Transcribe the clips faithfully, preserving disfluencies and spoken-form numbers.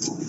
Okay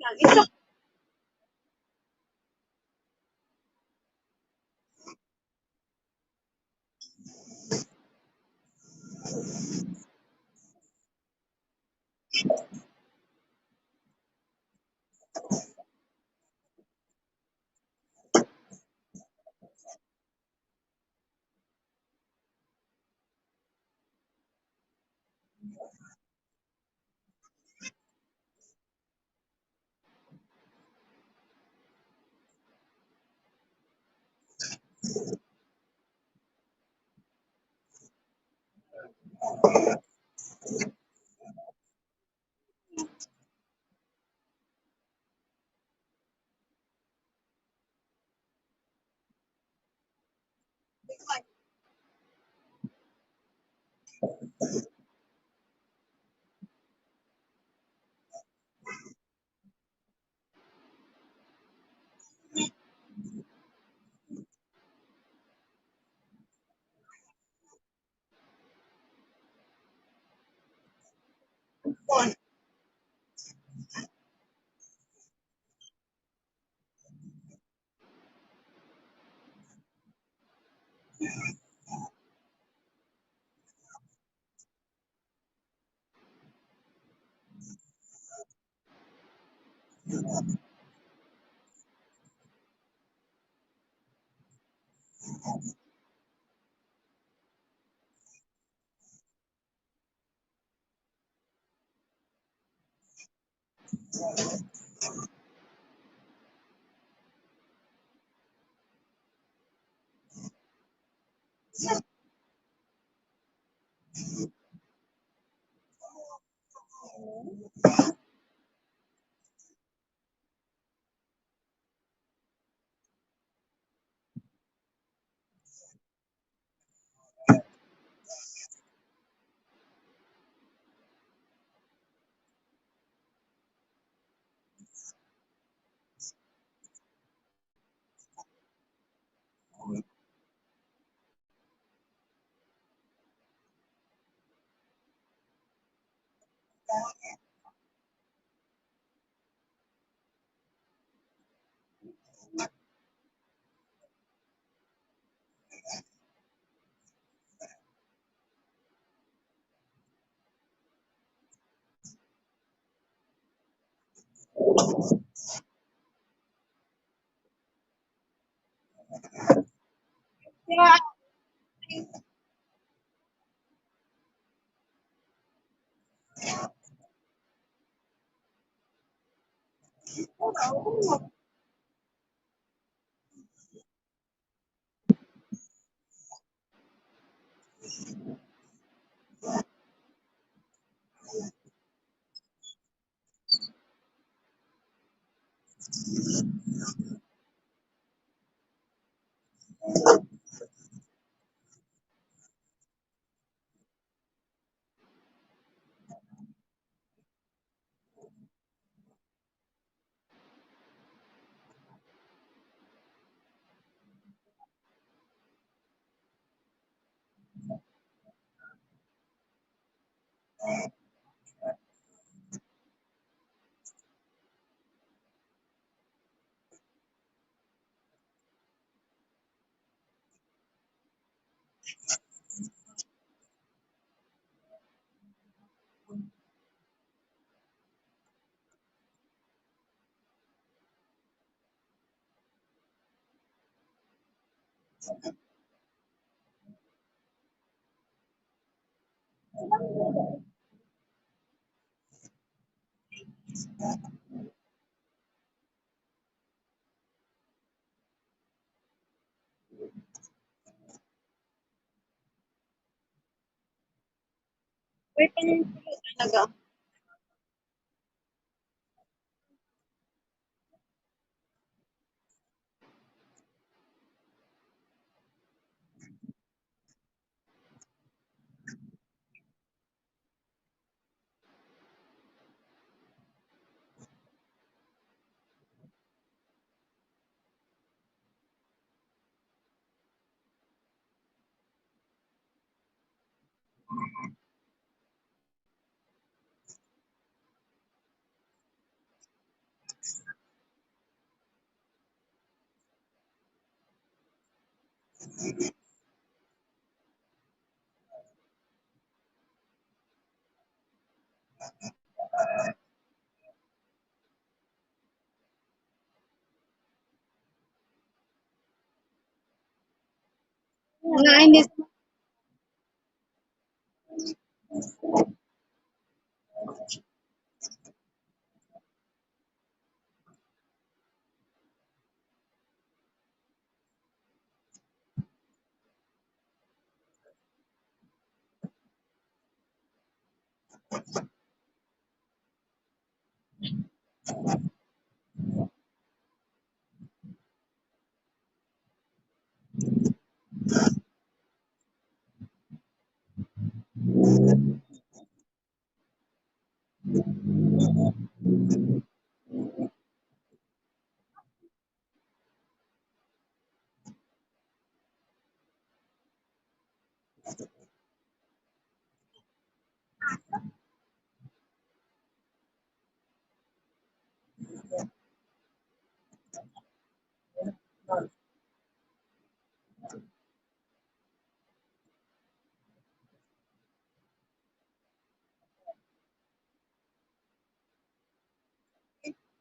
lang. Isa Wait, ang talaga. Mga inis.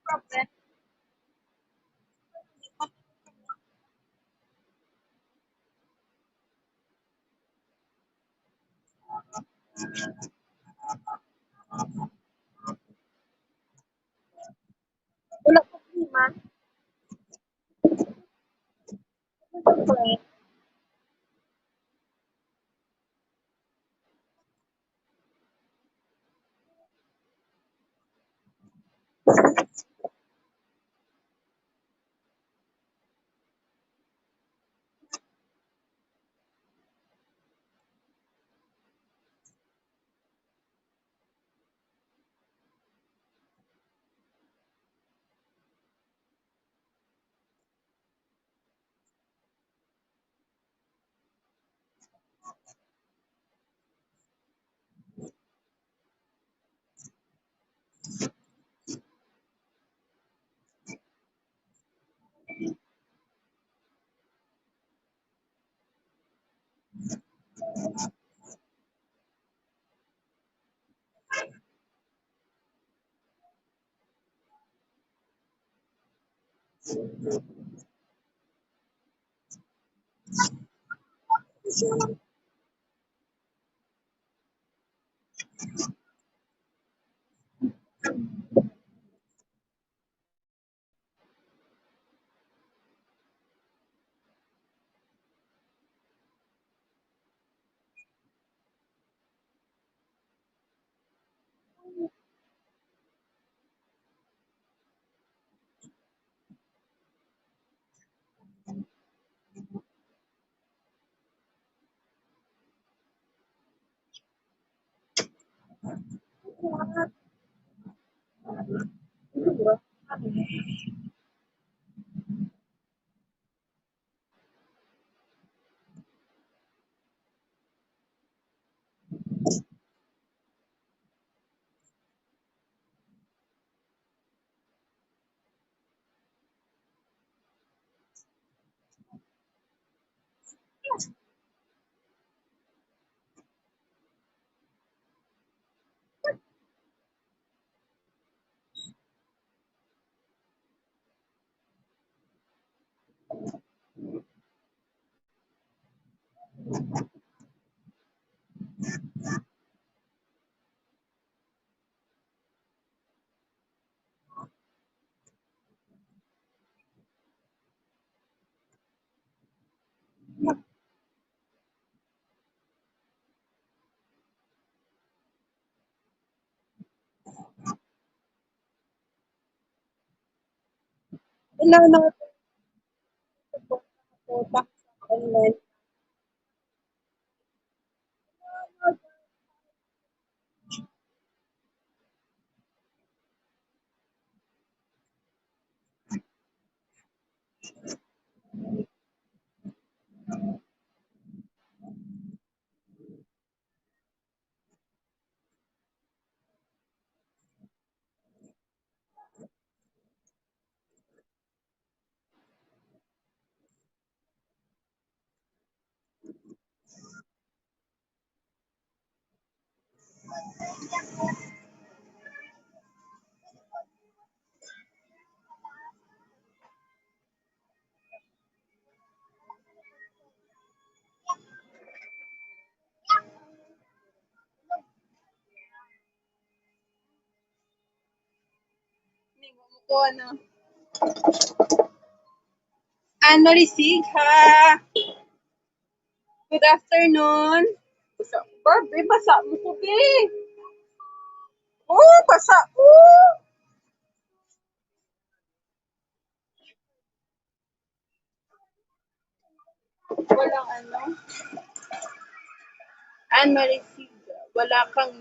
Problem. Wala problema. Tingnan natin. Ito po, ito po, online. Ningo mo ko, ano? Anne Marie Sig, ha? Good afternoon. Basa, Barbie, basa mo ko, be. Oh, basa ko. Walang ano. Anne Marie Siga, wala kang,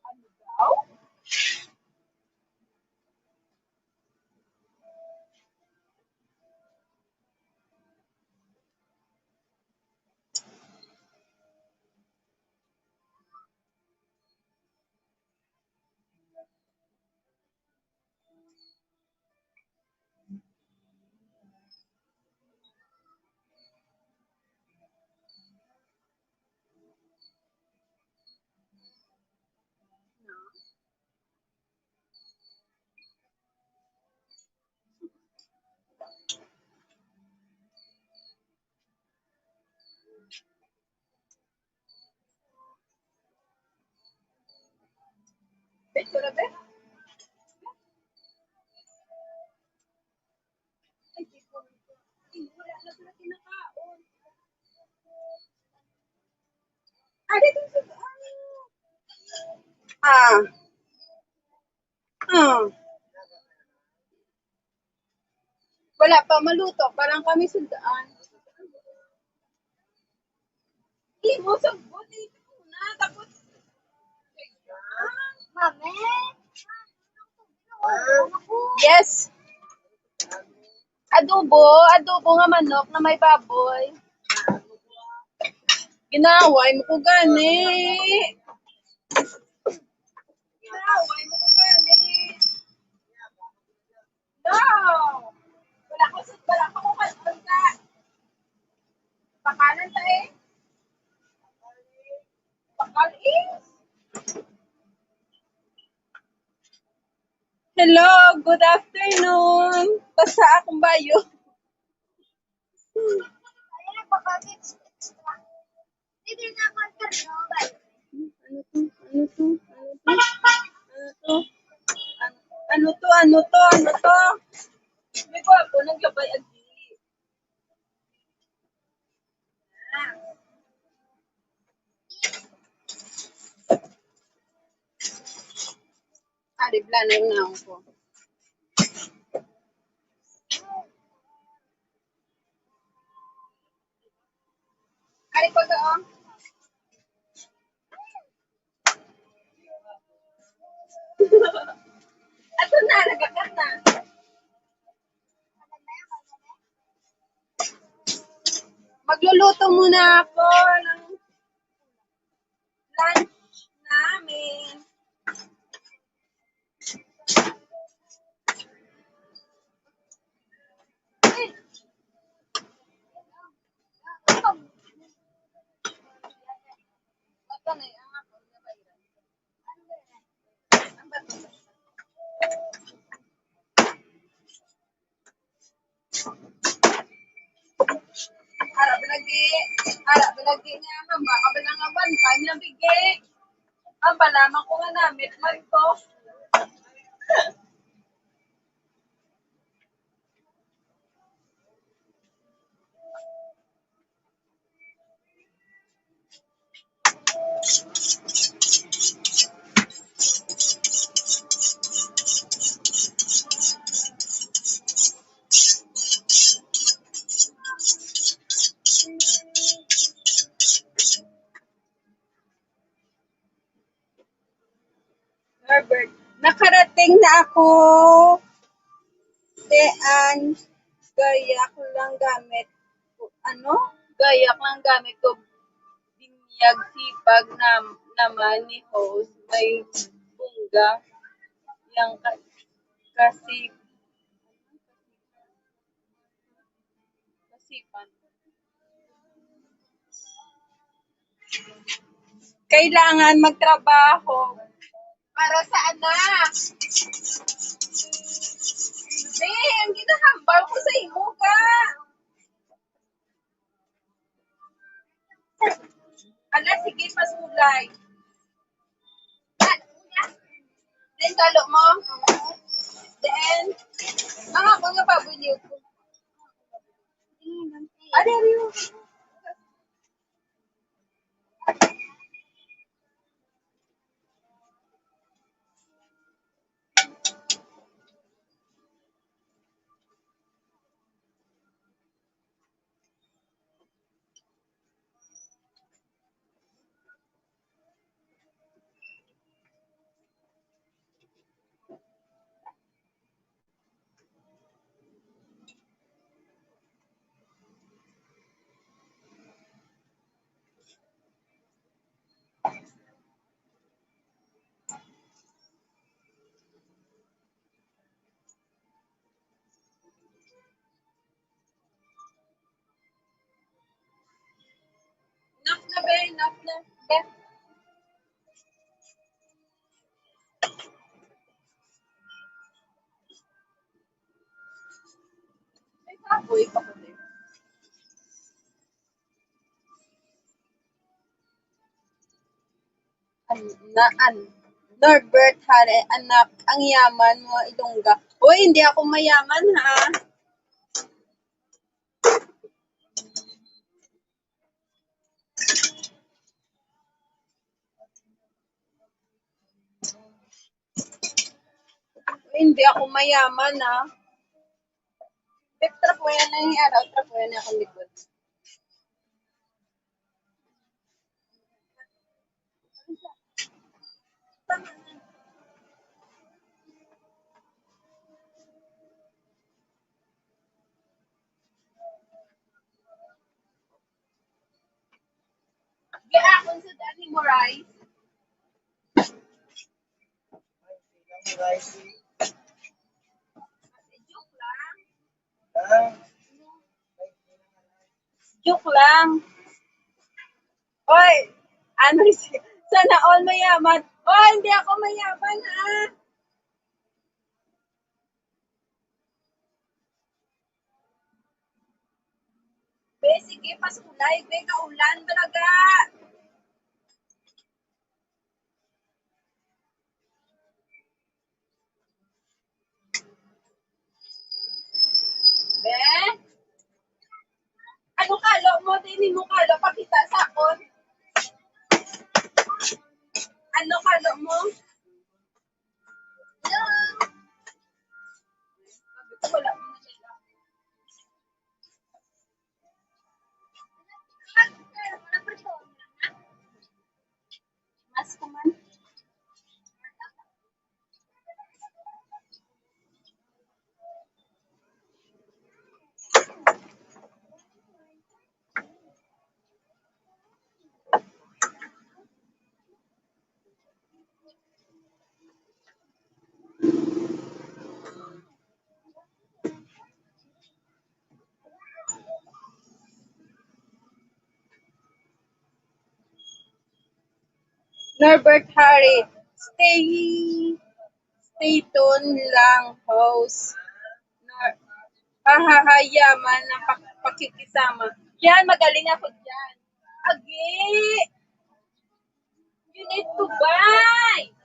ano daw? Picture na, be? Ay, di ko. Ay, wala na sila kinakaon. Ah, dito sa, ah. Ah. Ah. Wala pa maluto, parang kami sundaan. Imo sa buti na, tapos, Mami. Yes. Adobo, adobo nga manok na may baboy. Ginaway mo ko gani. Ginaway mo ko gani. No. Wala ko sa, wala pa ko kalkon ka. Pakanan ta eh. Pakal eh. Hello, good afternoon. Basa akong bayo. Ano to? Ano to? Ano to? Ano to? Ano to? Ano to? Ano to? May gwapo, naglabay agi. Ah, di blano na ako. Ari ko to, oh. Ato na, nagakat na. Magluluto muna ako ng lunch namin. Ara ba lagi, ara ba lagi niya, hamba ka ba nga one time lang bigi? Hamba lamang ko nga namit man to. Ting na ako. Te, an, gayak lang gamit ko. Ano? Gayak lang gamit ko. Binyag sipag na, naman ni host. May bungga. Yang ka, kasi, kasipan. Kailangan magtrabaho. Para sa anak. Be, ang ginahambal ko sa imo ka. Ala, sige, pasulay. Then, kalo mo. Then, ang ako nga baboy niyo. Ano yun? Enough na, be. Enough na, be. May kahoy pa ko, be. An-, na, an-, Norbert Hare, anak, ang yaman mo, Ilongga. Uy, hindi ako mayaman, ha? Hindi ako mayaman, ah. Trap mo yan ang araw, trap mo yan akong likod. Di akon sa dali mo, rice. Joke lang. Joke lang. Oy, ano si, sana all mayaman. Oy, hindi ako mayaman, ha? Be, sige, pasulay, be, kaulan talaga. Be? Ano kalo mo? Di nimo kalo, pakita sa akon. Ano kalo mo? Hello? Sabi ko, wala mo na siya. Mas kuman. Norbert Harry, stay, stay tuned lang, host. Nor-, hahaha, yaman ng pak-, pakikisama. Yan, magaling ako dyan. Agi! You need to buy!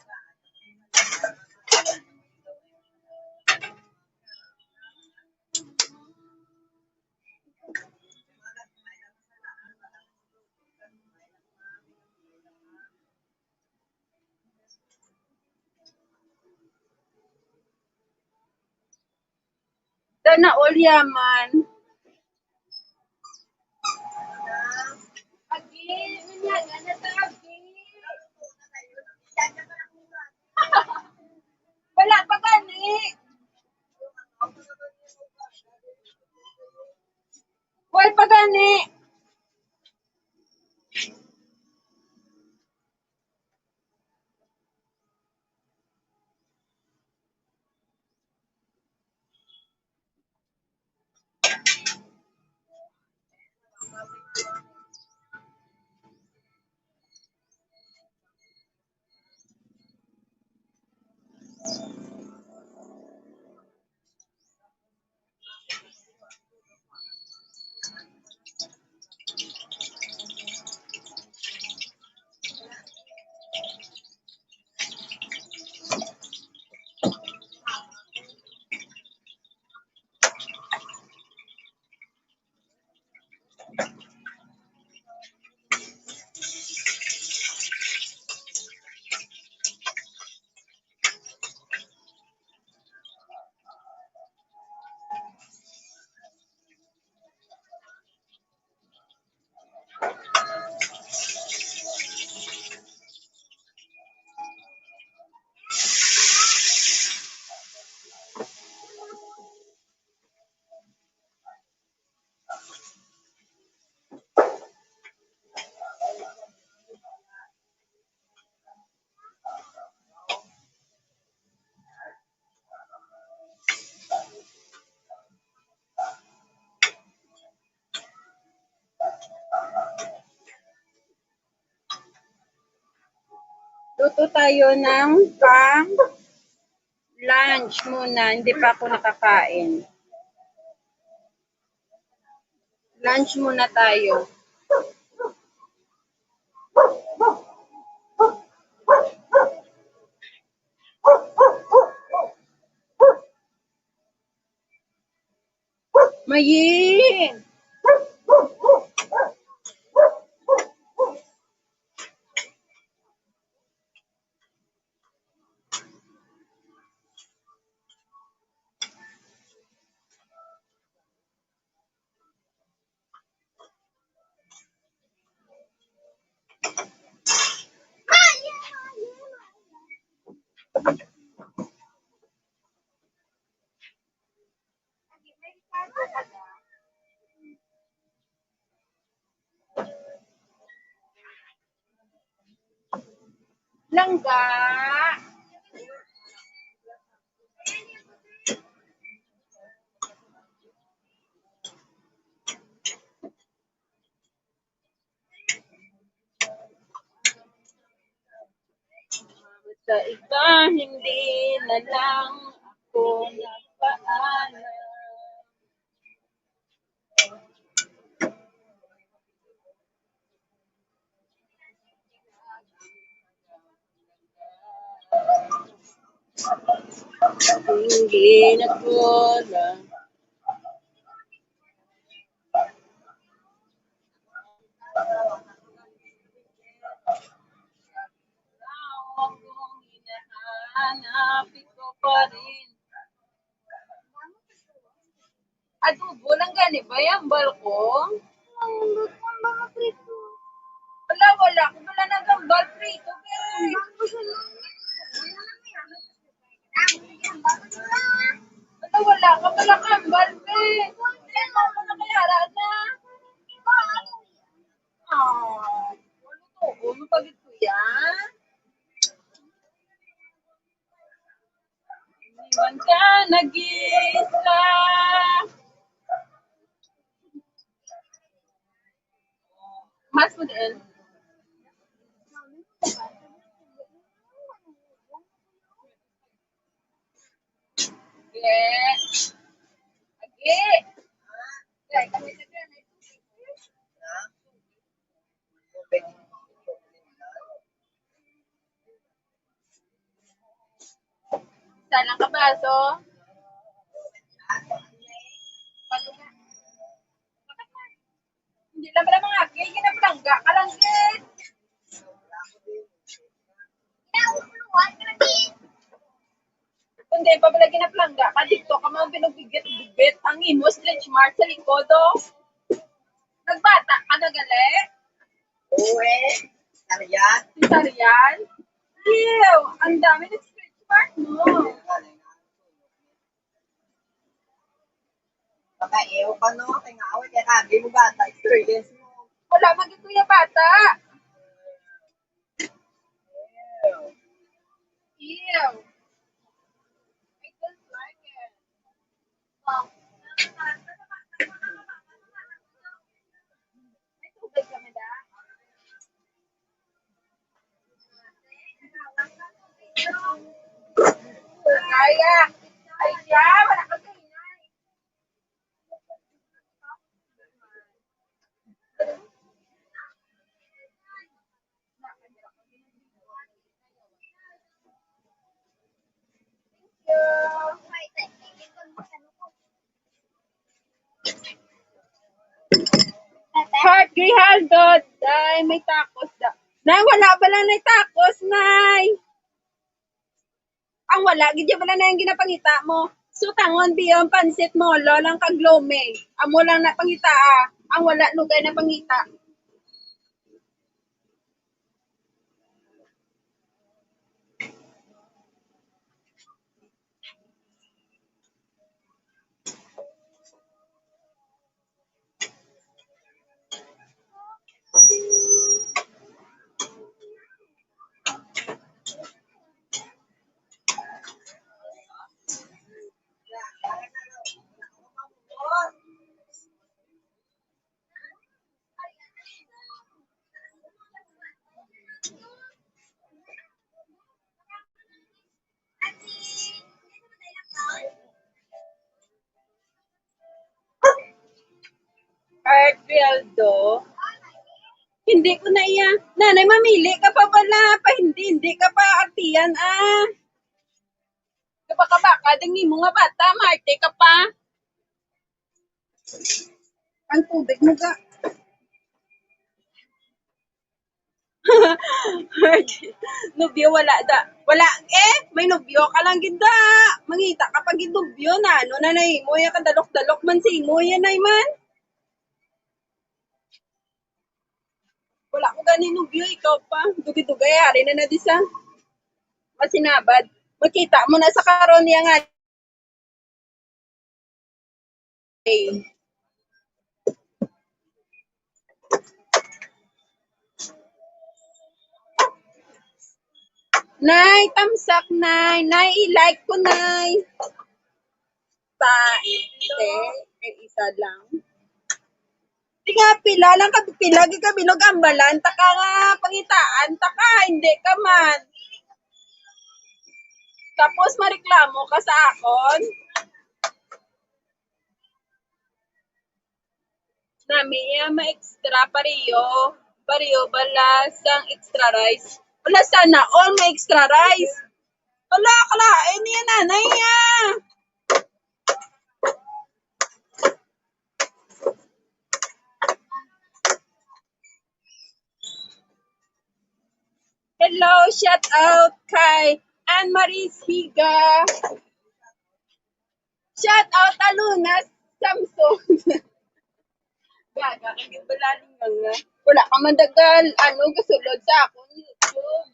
Sana all yaman. Agi, manyaga na ta, agi. Wala pa Pwede pa gani. Luto tayo ng pang lunch muna. Hindi pa ako nakakain. Lunch muna tayo. Mayi! Langga. Sa iba, hindi na lang ako nagpaalam. Hindi na ko lang. Hinahanap ko pa rin. Adobo lang gani ba yan, balkong? Ang luto ng mga prito. Wala, wala. Kung wala na kang bal prito, eh. Wala, wala ka pala kang bal, eh. Hindi mo ako nakayara na. Ah, ano to? Ano pag ito yan? Iwan ka nag-iisa. Mas mo din. Yes. Agi. Isa lang ka baso. Hindi lang pala mga aki, ginapalangga ka lang, gid. Kundi pa pala ginapalangga ka, dito ka mga pinagbigat-bigat ang imo stretch mark sa likod, oh. Nagbata ka na gali? Oo, eh. Sarian. Si Sarian? Ew, ang dami ng stretch mark mo. Baka ew ka, no? Kaya nga, away, kaya kagi mo bata, experience mo. Wala man gyud ko ya bata. Ew. Ew. I don't like it. May tubig ka, madam? Kaya. Ay, siya. Wala ka kaingay. Heart Grijaldo, day, may tacos da. Nay, wala ba lang nay tacos, nay? Ang wala, gid ya bala na yung ginapangita mo. Sutangon, biyon, pansit mo, lo lang kag lome. Amo lang na pangita, ah. Ang wala, lugay na pangita. Artweldo, hindi ko na iya. Nanay, mamili ka pa bala. Pa, hindi, hindi ka pa artiyan, ah. Kabaka-baka, ding imo nga bata, maarte ka pa. Ang tubig mo ga. Nobyo, wala da. Wala, eh, may nobyo ka lang gid da. Mangita ka pa gid nobyo na. Ano na na imo, ya kadalok-dalok man sa imo, yan ay man. Wala ko gani nobyo, ikaw pa. Dugay-dugay, ari na na di sa masinabad. Makita mo na sa karon niya nga. Nay, tamsak, nay. Nay, i-like ko, nay. Pa, te, kay isa lang. Di nga, pila lang ka, pila gid ka bilog ambalan, ta ka nga pangitaan, ta ka, hindi ka man. Tapos mareklamo ka sa akon. Nami, iya, ma-extra, pareho. Pareho bala sang extra rice. Wala, sana all may extra rice. Wala, kalain niya, nanay, ah. Hello, shout out kay Anne Marie Higa. Shout out, Aluna Samson. Gaga, kay balaling nga nga. Wala ka man dagal, ano, gasulod sa akong YouTube.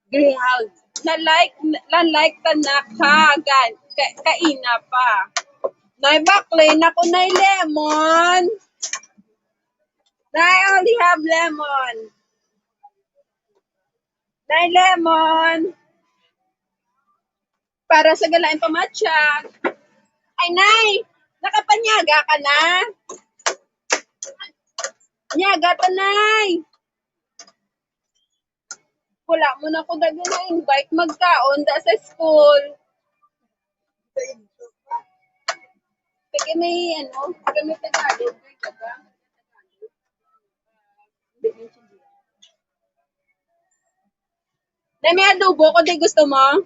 Grihal. Na-like, na-like ta na ka, gan, ka, kaina pa. Nay, bakli na ko, nay, lemon. Nay, only have lemon. Nay, lemon. Para sa galain pamatsyag. Ay, nay, nakapanyaga ka na? Nyaga ta, nay. Wala mo na ko daghan na invite magkaon da sa school. Kaya may, ano, kaya may Tagalog, may ka ba? Hindi, may Chinese. Na may adobo ko, di gusto mo?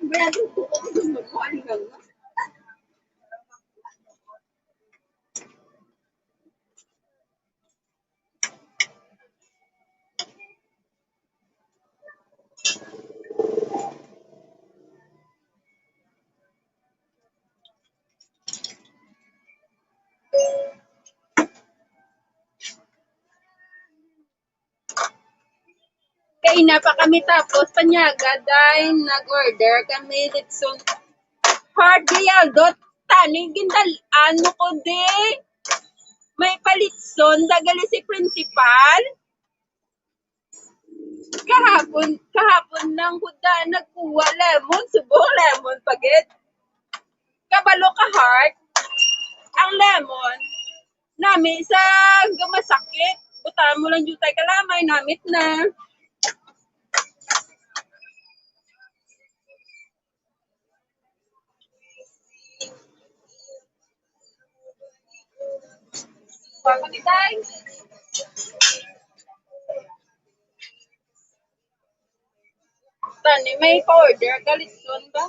May adobo ko, di gusto mo? Ano nga? Kay na pa kami tapos panyaga, day, nag-order kami litson. Hard di, Aldo, tani, gindal-an mo ko, di. May palitson, dagali si principal. Kahapon, kahapon lang ko da nagkuha lemon, subong lemon pa gid. Kabalo ka, Heart, ang lemon, nami sa masakit. Butangan mo lang jutay kalamay, namit na. Tani, may pa-order ka, litson ba?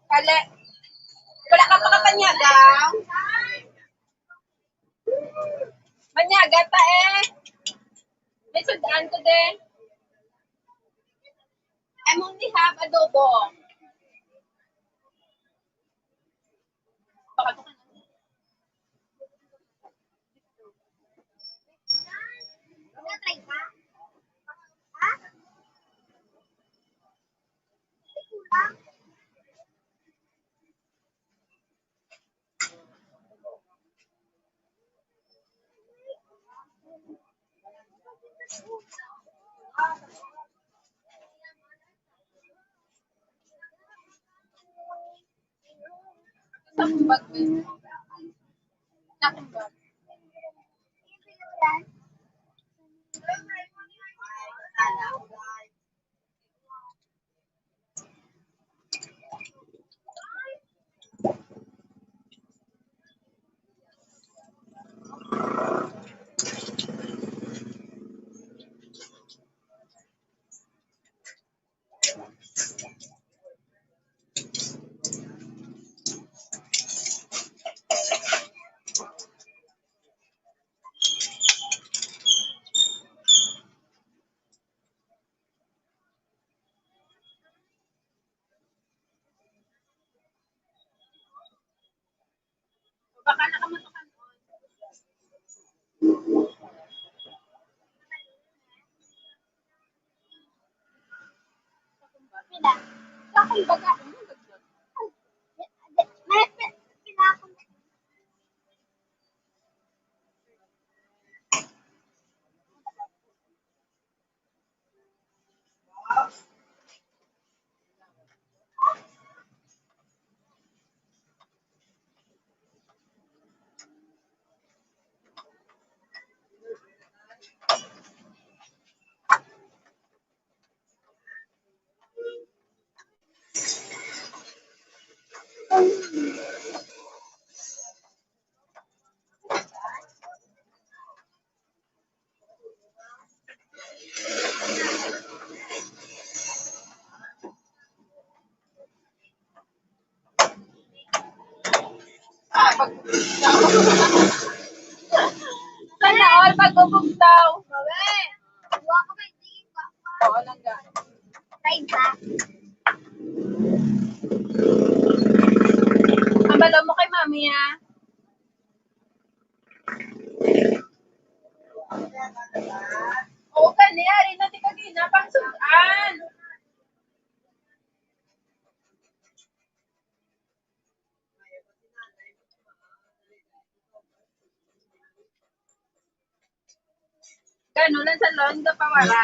Kale. Wala ka pa kapanyaga? Manyaga ta eh. May sud-an ko de. I only have adobo. Baka to ka na. Sa kumbag, eh. Sa kumbag. Baka nakamatukan. Sa kumbaga, sa kumbaga, may pinakon. Ah, pag-, sana all pag-ubugtaw. Oo, langga. Ang balo mo kay mami, ah. Oo, kani, ari na ti kagina, pang sud-an. Gano lang sa lawn ka pawara.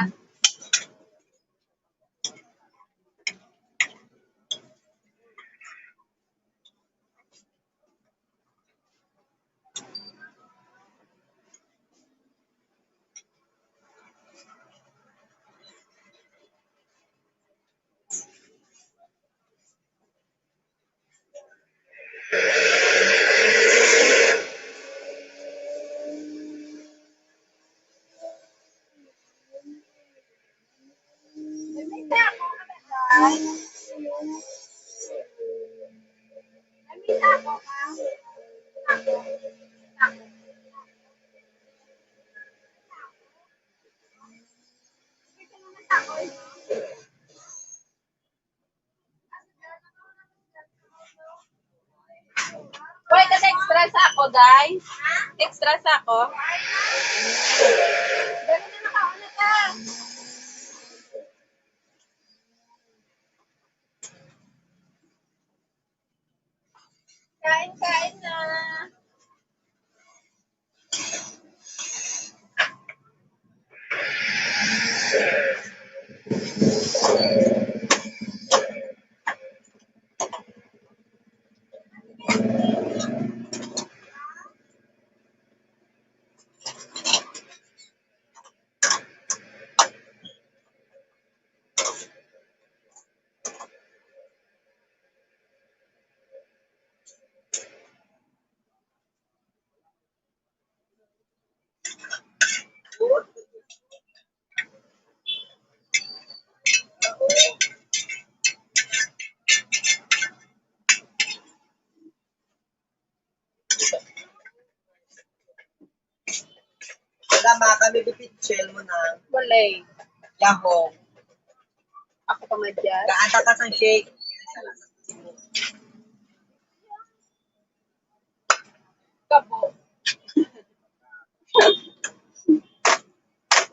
Pwede ka extra sa ako, day? Extra sa ako? Dali na, nakauna ka. Kain, kain na. Kami bibitchel mo na. Walay. Yahoo. Ako pa madyan. Gaanta ka sang shake. Kabo.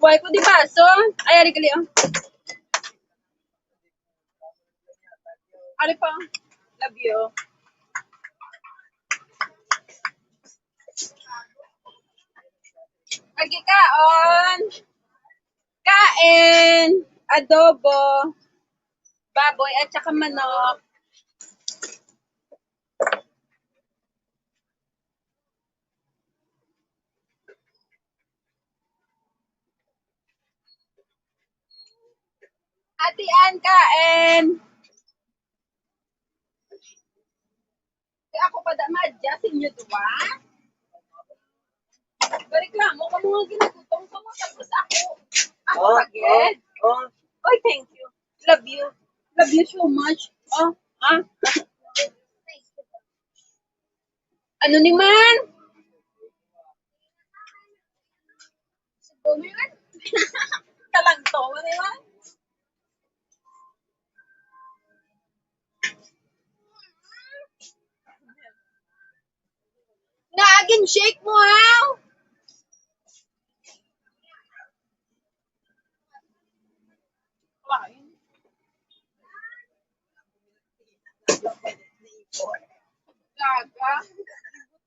Why ko di baso? Ay, ari gali, oh. Ari pa. Love you. Lagi kaon. Kain. Adobo. Baboy at saka manok. Ate Ann, kain. Kaya ako pa da madya sa inyo duwa. Reklamo ka mga ginagutong ko mo, tapos ako. Ako Oh, pa gid. Oh, oh. Oy, thank you. Love you. Love you so much. Oh, ah. Ano ni man? Kalang to, ano ni man? Naagin shake mo, ha? Gaga.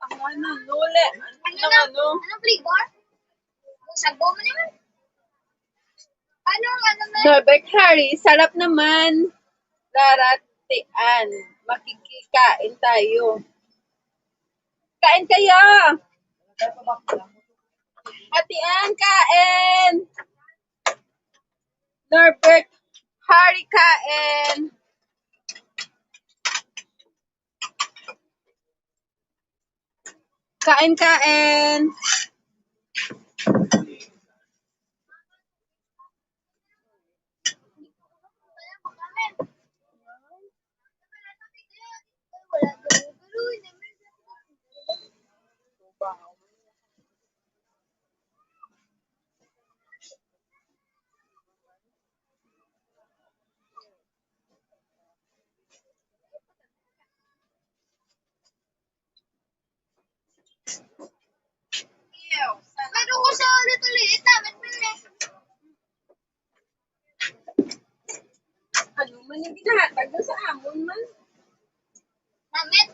Ang ano, lole. Ano Ang na, ano? Anong flavor? Sagbaw mo naman. Ano, ano na? Norbert Harry, sarap naman. Lara Tian, makikikain tayo. Kain kayo. Ate Ann, kain. Norbert Harry, kain. Kain, kain. Pero ko sa ulit-ulit, dapat man eh. Ano man yung ginahatag sa amon man? Namit.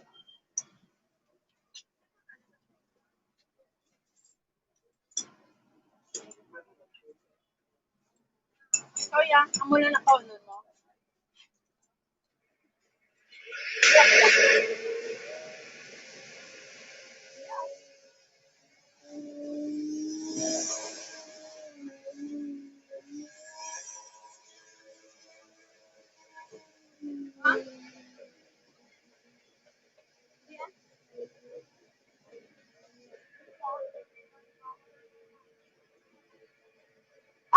Ikaw, ya, amo na nakaunon mo.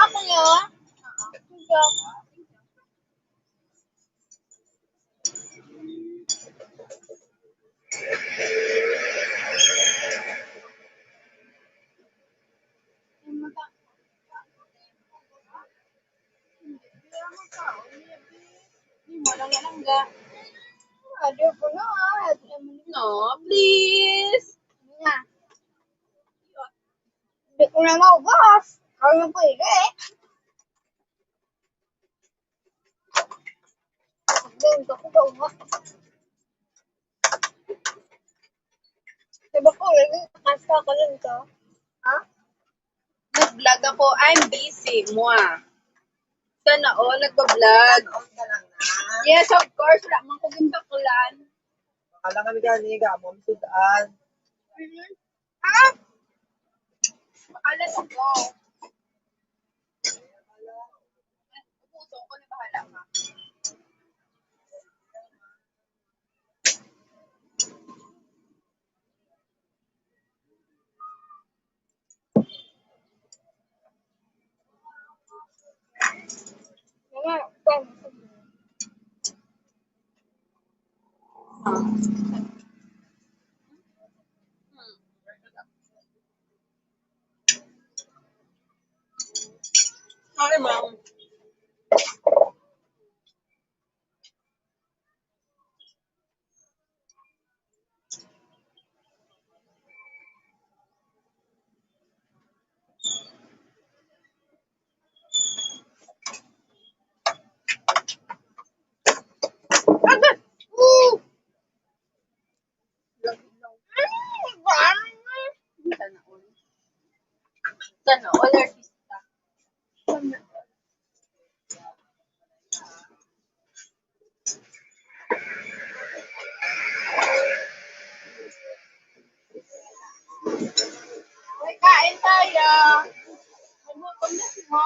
Ako yun? Hindi mo lang nalangga. Ado ko na, ah. No, please. Nga. Hindi ko na maubos. Kaya na pwede eh. Doon ka ko ba? Diba ko, lagi, takas ka, kanan ka. Ha? Nag-vlog ako. I'm busy. Mwa. Sana all nagba-vlog. Yes, of course. Wala man ko ginbaklan. Baka lang kami gani, gamon, sudan. Mhm. Ah! Baka lang ako. Ubuso ko na bahala ka. Ay, ma'am. Sana all. Sana all artista. Sana all. Uy, kain tayo. Nagutom na si Mo.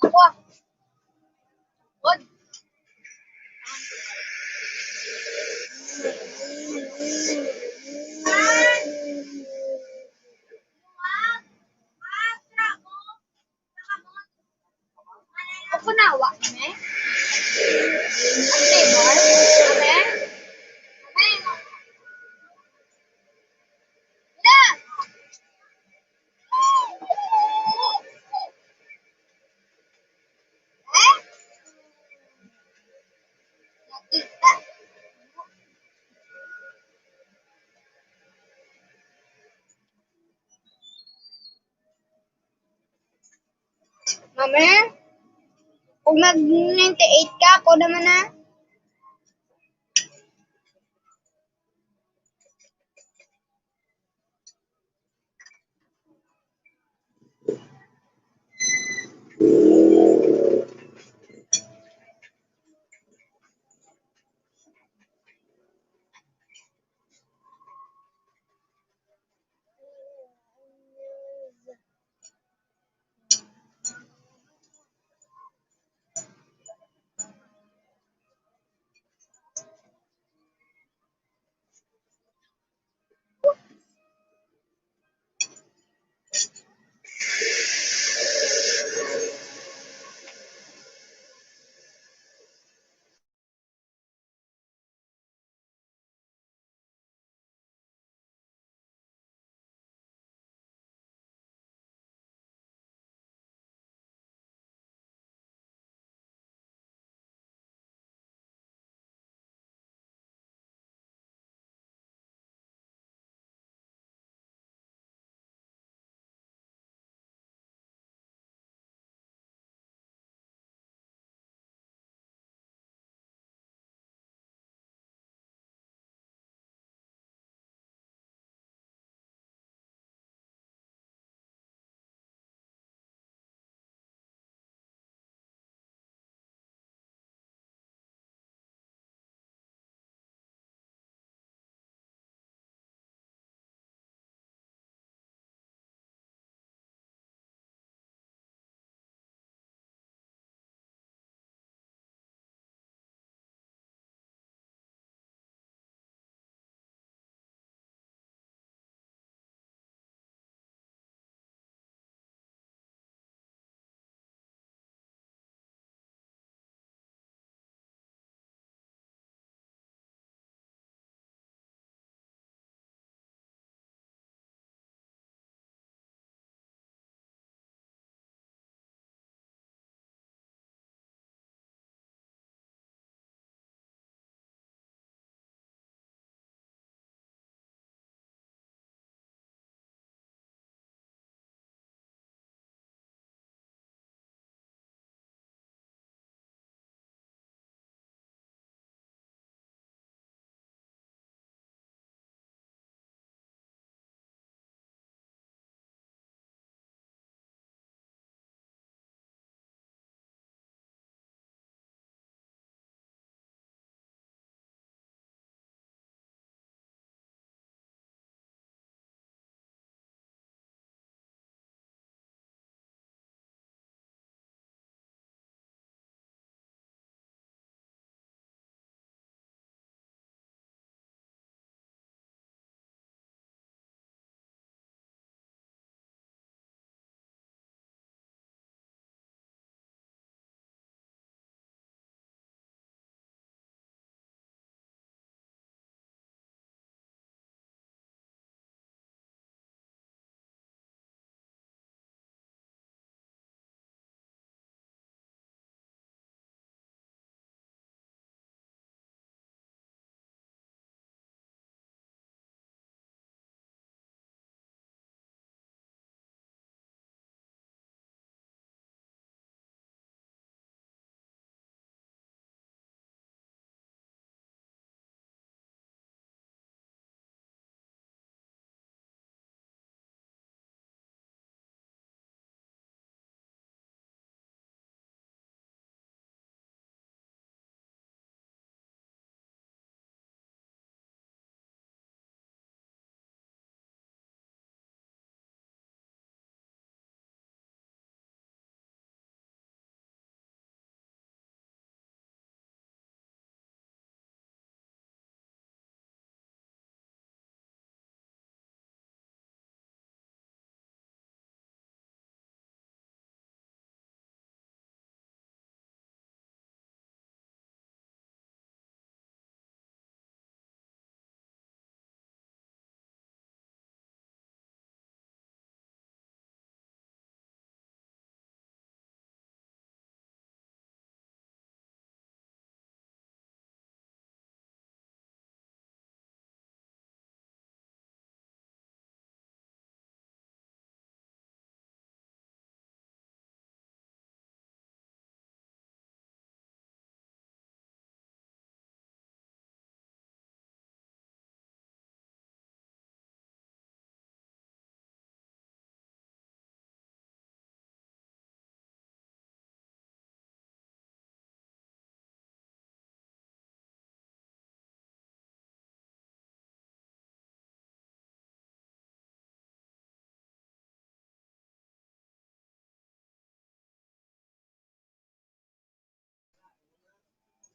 Ako. Good. Ako na, wa, ne? Ang table? Amen? Amen. Mami, kung nag ninety-eight ka, ako naman na.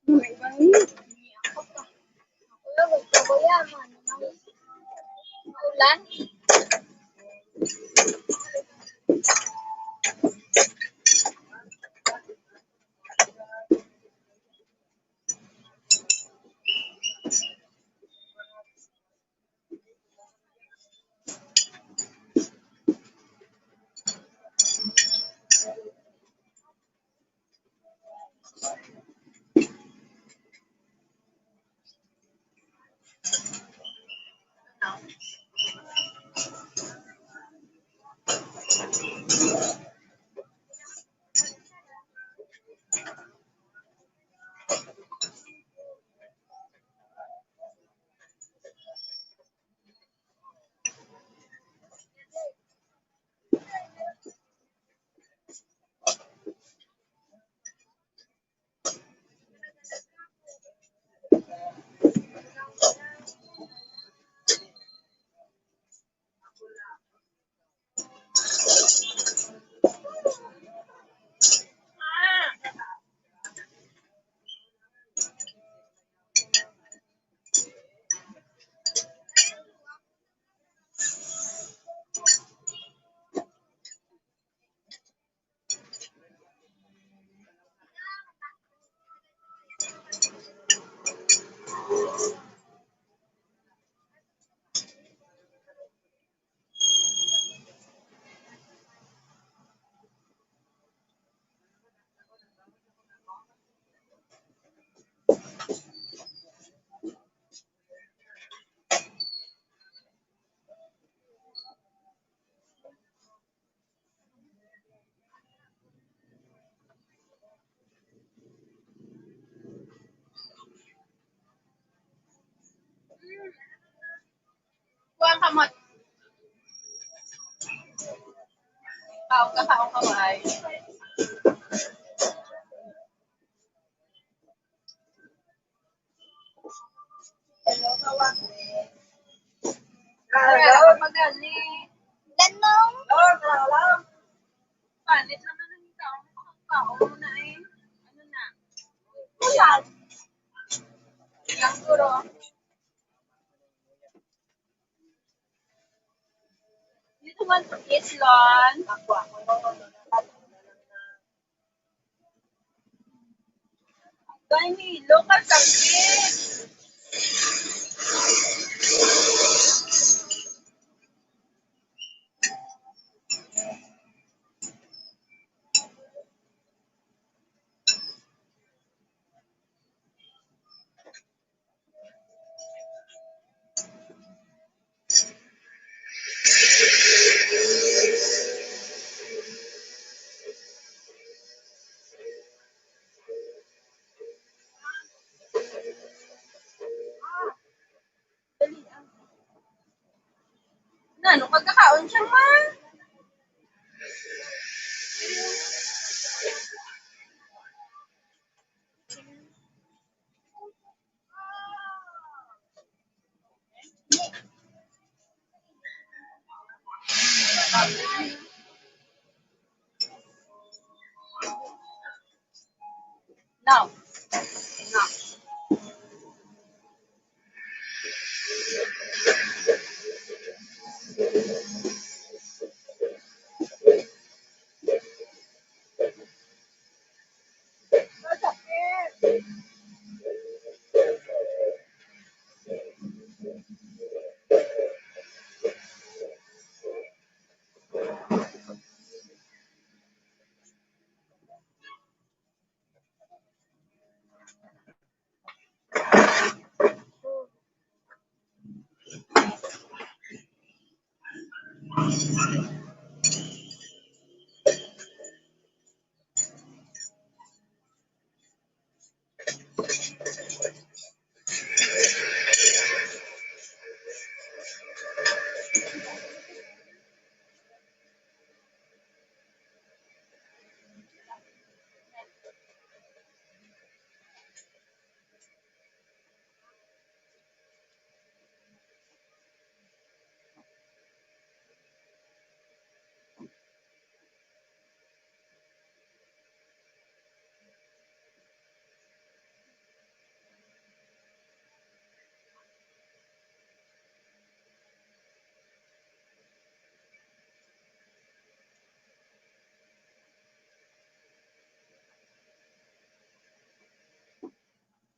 May bangin. Ako lang, magkabayaman. Ulan. Kuha ang kamot. Kaon ka, kaon ka, why? Hello, tawag ni. Hello. Hello, magani. Danong. Hello, hello. Panit naman ang tao. Kaon mo na eh. Ano na? Ayan. Lang, guro. You don't want to eat, Lon? Gani, local sa fish. Nano, kagakaon siya, ma? No. No.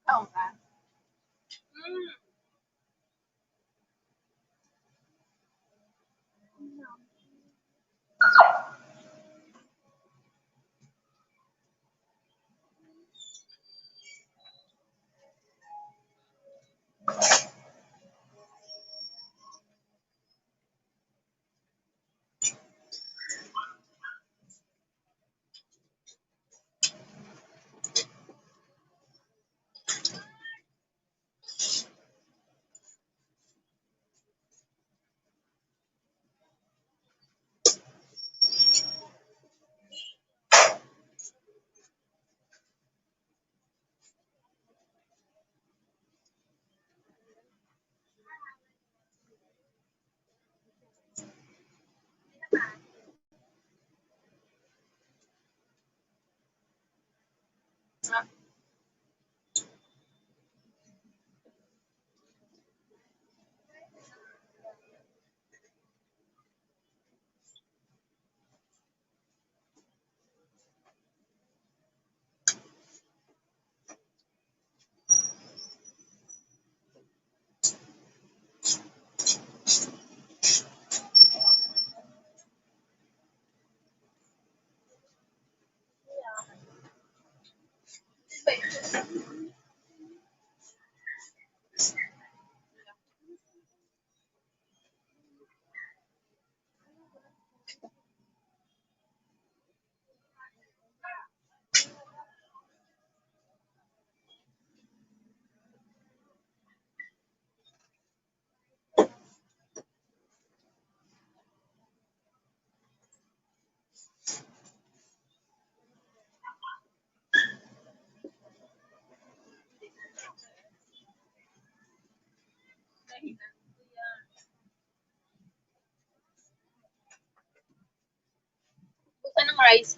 Taong ka? Mm. Buksan ang rice.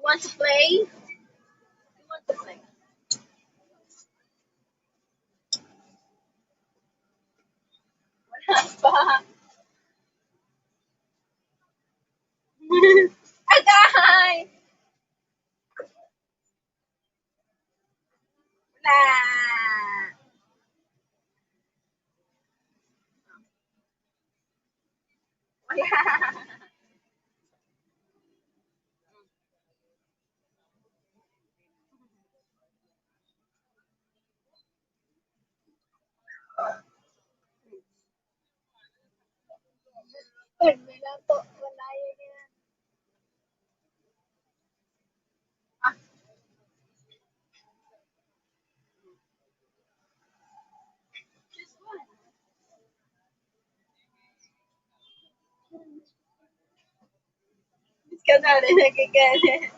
You want to play? You want to play? Wala pa. Agay! Wala. Wala. Wala to, wala yan. Ah. Just one. Miss ka na rin, nagkikita.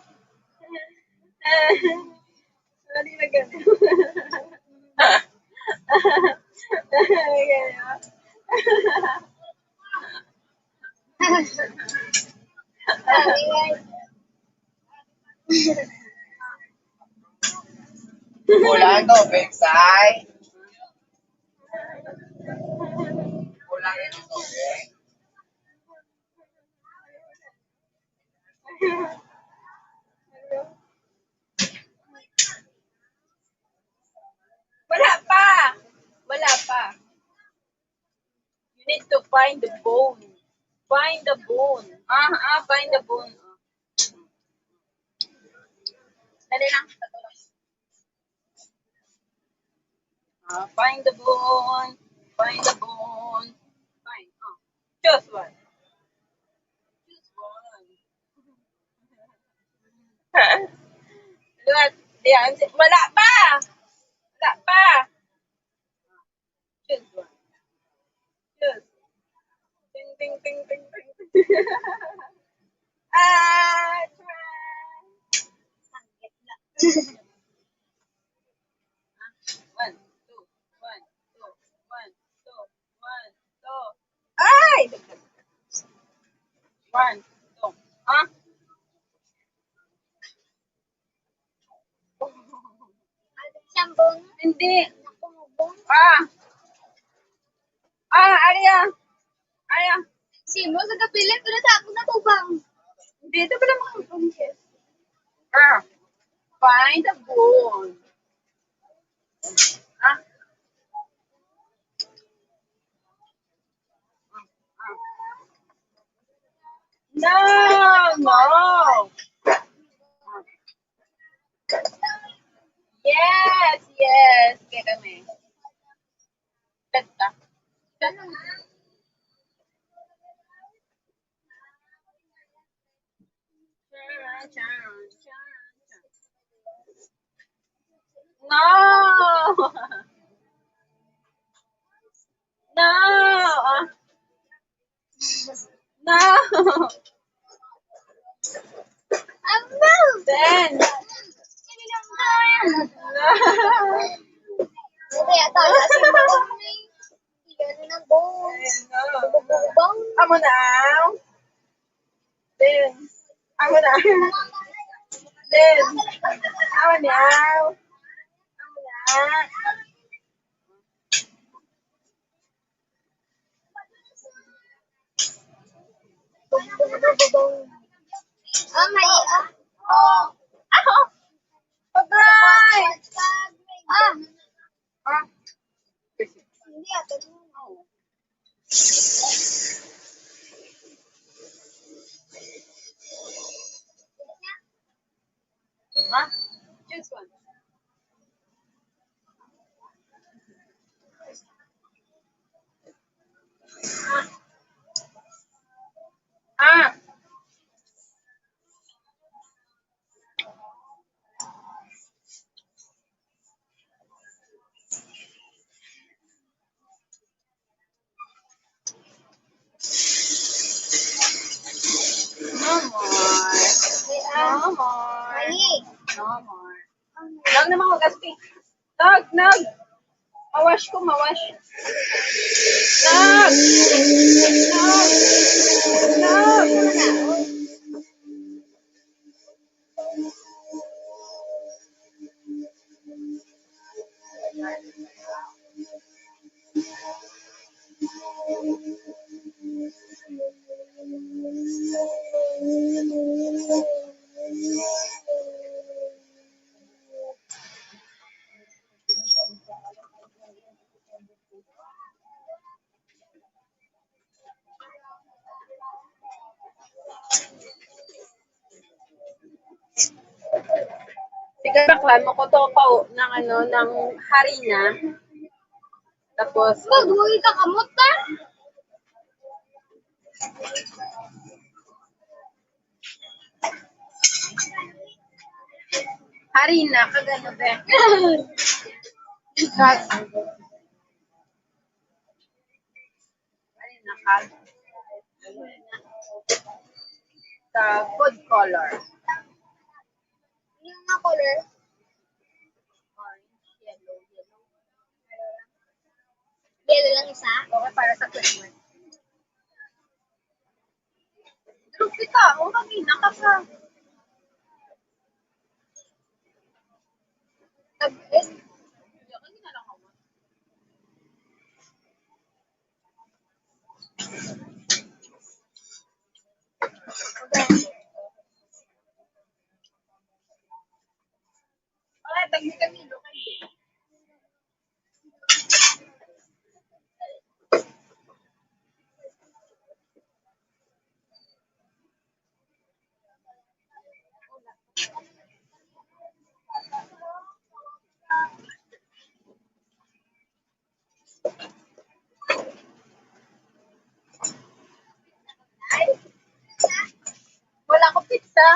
Sorry na gano'n. Kulang tubig, Sai. Kulang tubig. Wala pa. Wala pa. You need to find the bone. Find the bone. Ah, ah, find the bone. Dali lang. Ah, find the bone. Find the bone. Find. Oh. Choose one. Choose one. What? Yan. Wala pa. Wala pa. Choose one. Choose. Ting, ting, ting, ting, ting. Ah, try. Hindi. Ah. Ah, Aria. Aria. Sino sa kapilit? Pero sa ako na tubang. Dito pala mga bunches. Ah. Find a bone. Ah. No, no. Yes, yes. Kaya kami. Ganda. Ganda. No. No. Ah. No. Aba! Ben. No. Hindi, ata, kasi Ano na, boss? Ayan na. Bububang. Amo na. Ben. Amo na. Ben. Amo na. Amo na. Bububang. Oh, mali. Oh. Oh. Ah, oh. Agay! Ah. Ah. Hindi, ato na. Ha? Choose one. Ah. Ah. No more. No more. No more. Nog na, mga gaspi. Nog, nog. Mawash ko, mawash. Nog. Nog. Nog. Sige, baklan mo ko to pa ng ano, ng harina. Tapos, Maghuwi ka kamot, ta? Harina, kag ano, be? Kag, harina, kag, sa food color. Ano nga color? Orange, yellow, yellow. Yellow lang isa? Okay, para sa Christmas. Pero kita, o, kanina ka pa. Nag-, eh. Wala ko pizza.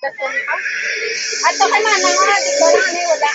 Gusto mo pa? Ato kay Manang, ah, di ba lang, ano, wala.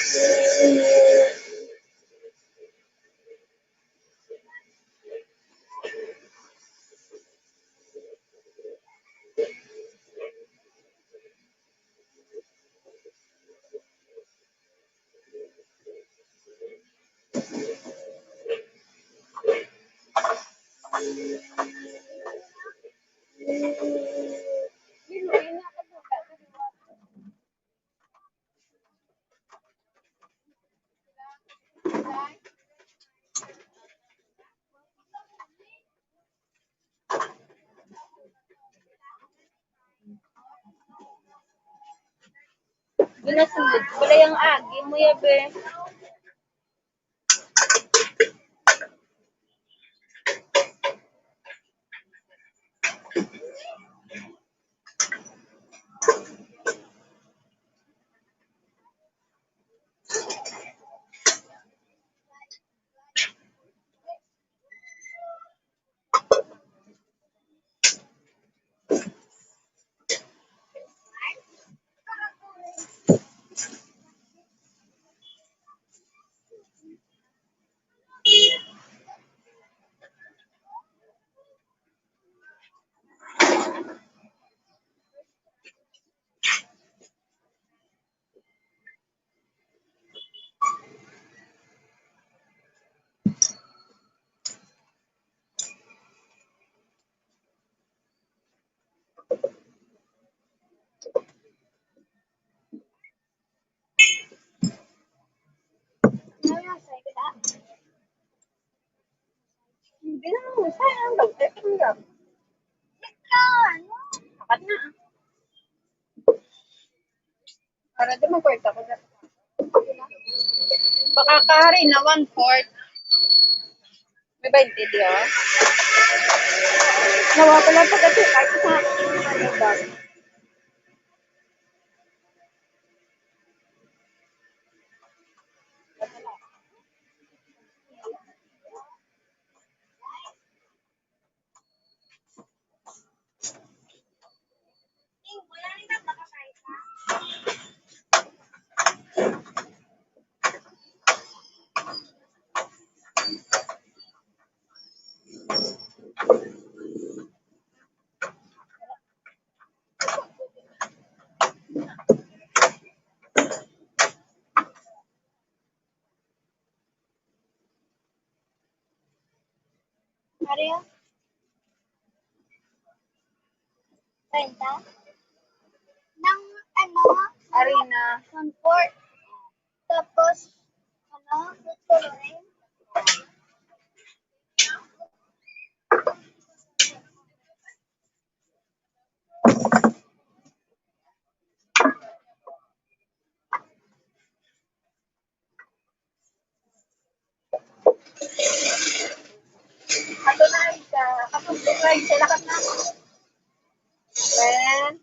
Ginasunod. Wala yung agi mo, yabe. Hindi na, sayang daw. Teka lang. Ikaw, ano? Sapat na. Para di magkwarta ko na. Baka kahari na one-fourth. May twenty di, oh. Nawa pala pag ito, kahit sa ano ba? Maria? Treinta? Ng ano? Arena. One-fourth. Tapos, ano? Tutuloy. Ato na ay ka, kapag sa lakat na. Then,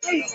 Hello,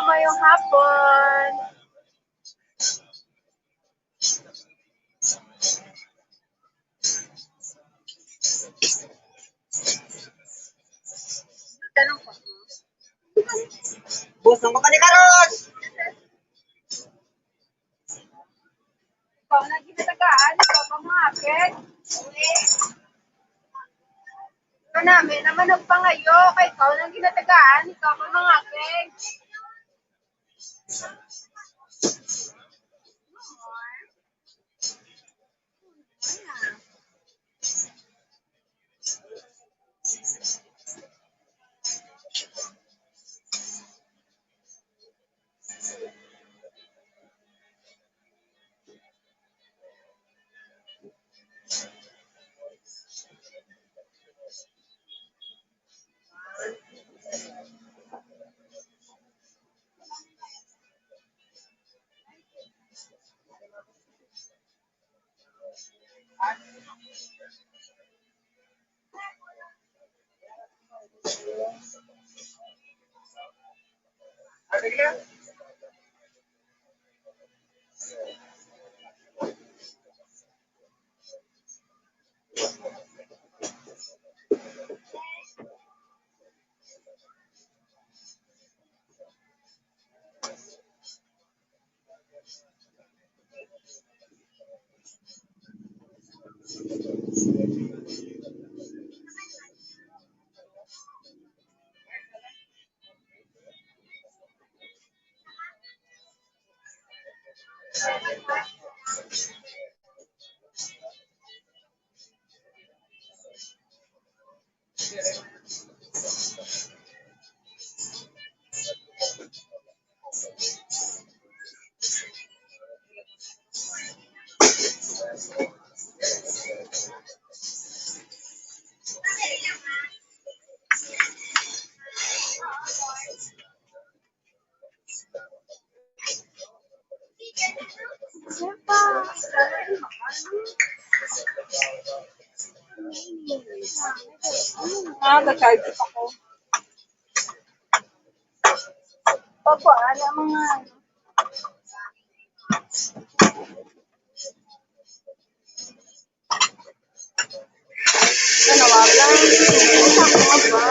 mayong hapon. Boss, ang mata ni Karon! Ikaw na ginatagaan, ikaw pa mangakig. Kanami naman nagpangayo, kay ikaw na ginatagaan, ikaw pa mangakig. Ah, ga-charge pa ko. Pagkuhaan ang mga ano. Nanawagan. Ay, sa mga ba?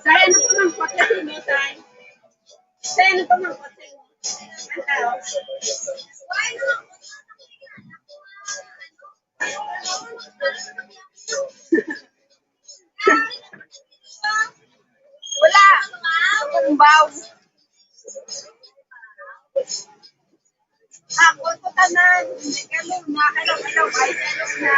Say, ano to, mangkot sa imo, Say? Say, ano to, mangkot sa imo? Ang tao. Wala. Kumbaw. Ako to tanan. Hindi ka mo na. Ano, ano, ay, ano na.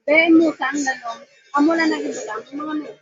Be, mo sang lalong. Amo lang naging butang. Yung mga may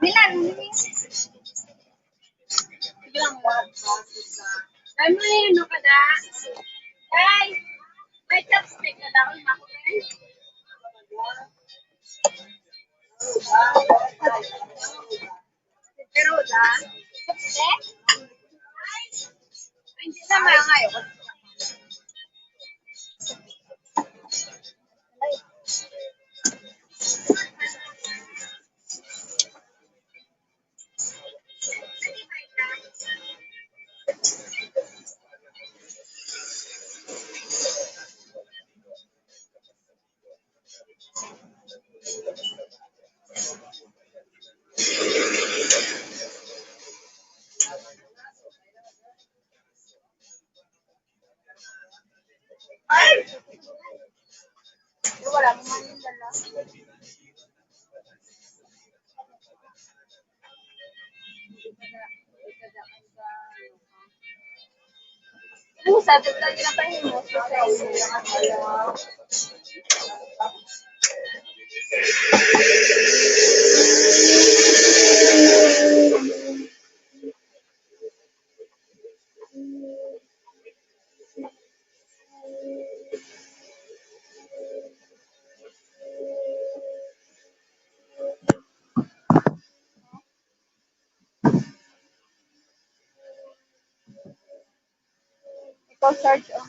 Milan, Milan. Sige lang, wala. Dami, no ka na? Ay, may chopstick na daw, ako, guys. Pero da, chopstick? Ay, hindi na, mga ngayon. Wala mo man yung dala. Ang sabi ko, ginapahimo ko sa inyo. Charge, oh.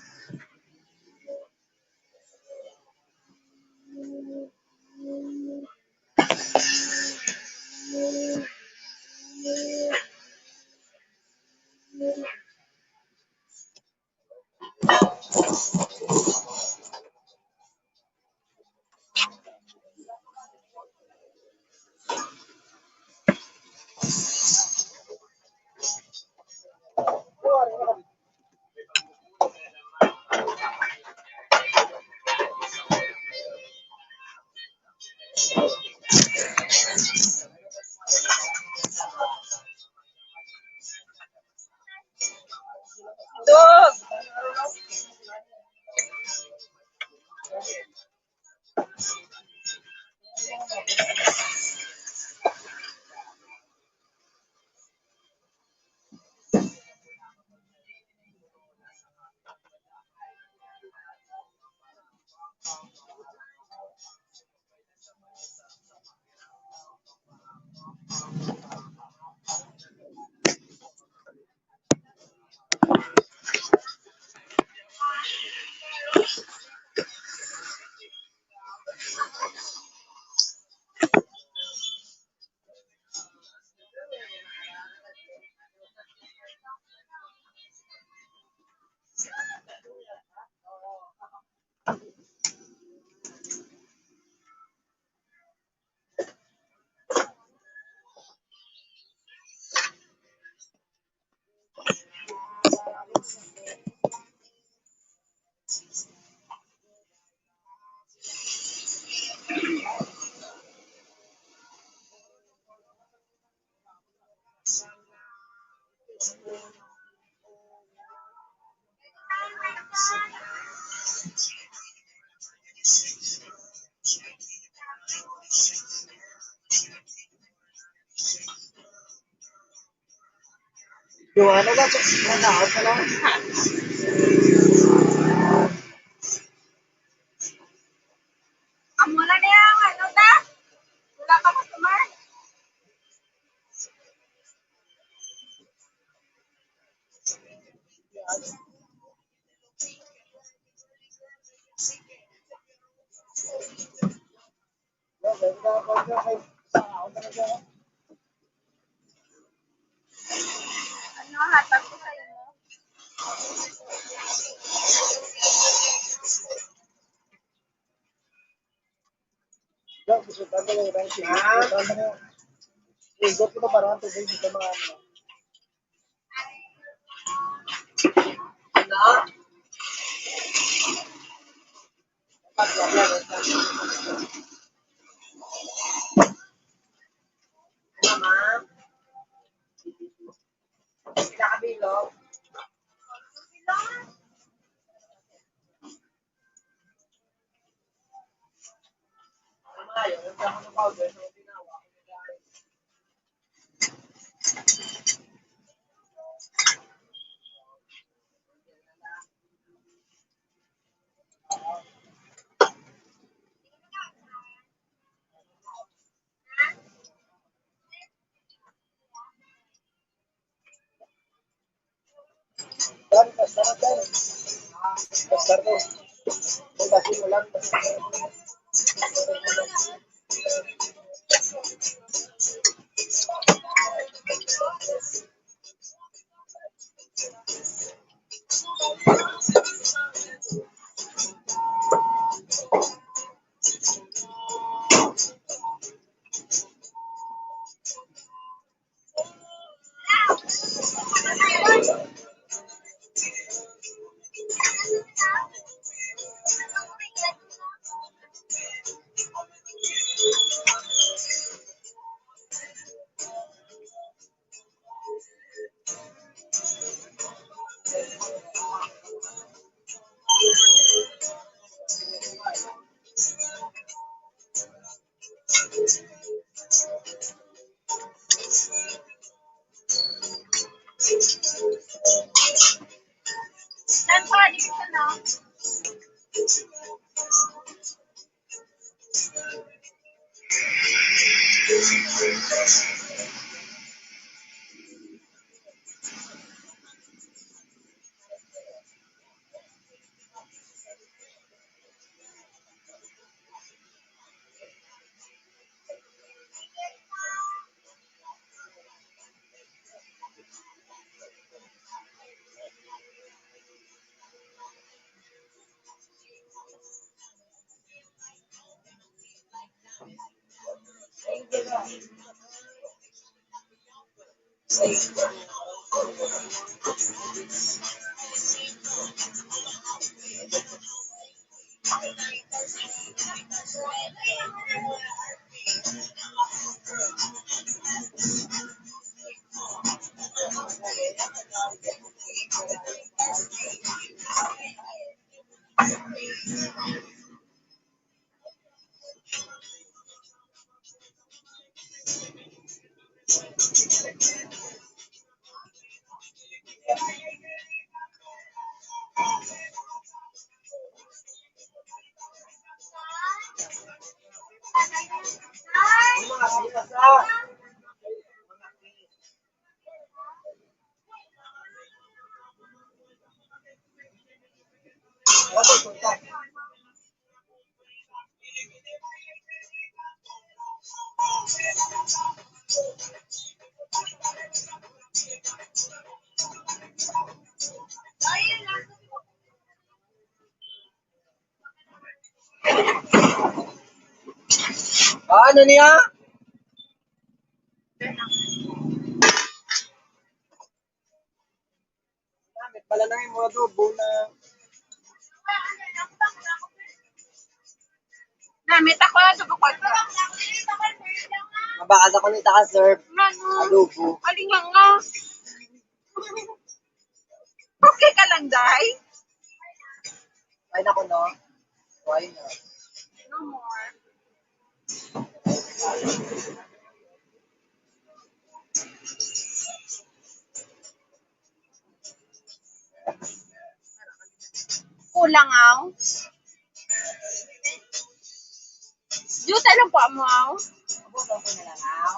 Dog. Duha na lang, manaot na lang. Amo na niya, ano ta? Wala ka customer? Ano hatag ko sa imo? Igot ko na para ang tubig sa mga ano. Ano? Ano, ma'am? Pila ka bilog? Dan, basta na, Dan. Basta ko. Ang basin mo lang. Ah, ano niya? Gamit pala na yung mga adobo na. Namit ako na sa bukod ko. Mabakal ako ni taka, sir. Ano? Adobo. Aling nga nga. Okay ka lang, Day? Ay, naku, no? Why not? No more. Kulang, aw. Juta lang po mo, aw. Abutan ko na lang, aw.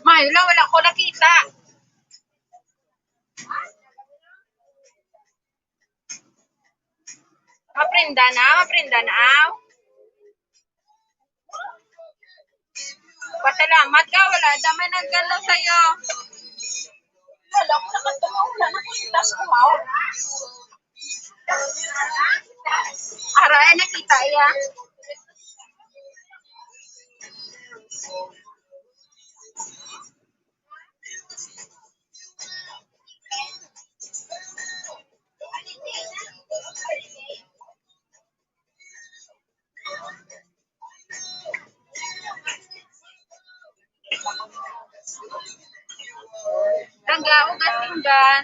May, wala, wala ko nakita. Maprinda na, maprinda na, aw. Pasalamat ka, wala damay nagdala sa'yo. Wala ko nakatama, wala na ko sa taas ko, aw. Ara, ay, nakita iya. Langga, ugas, pinggan.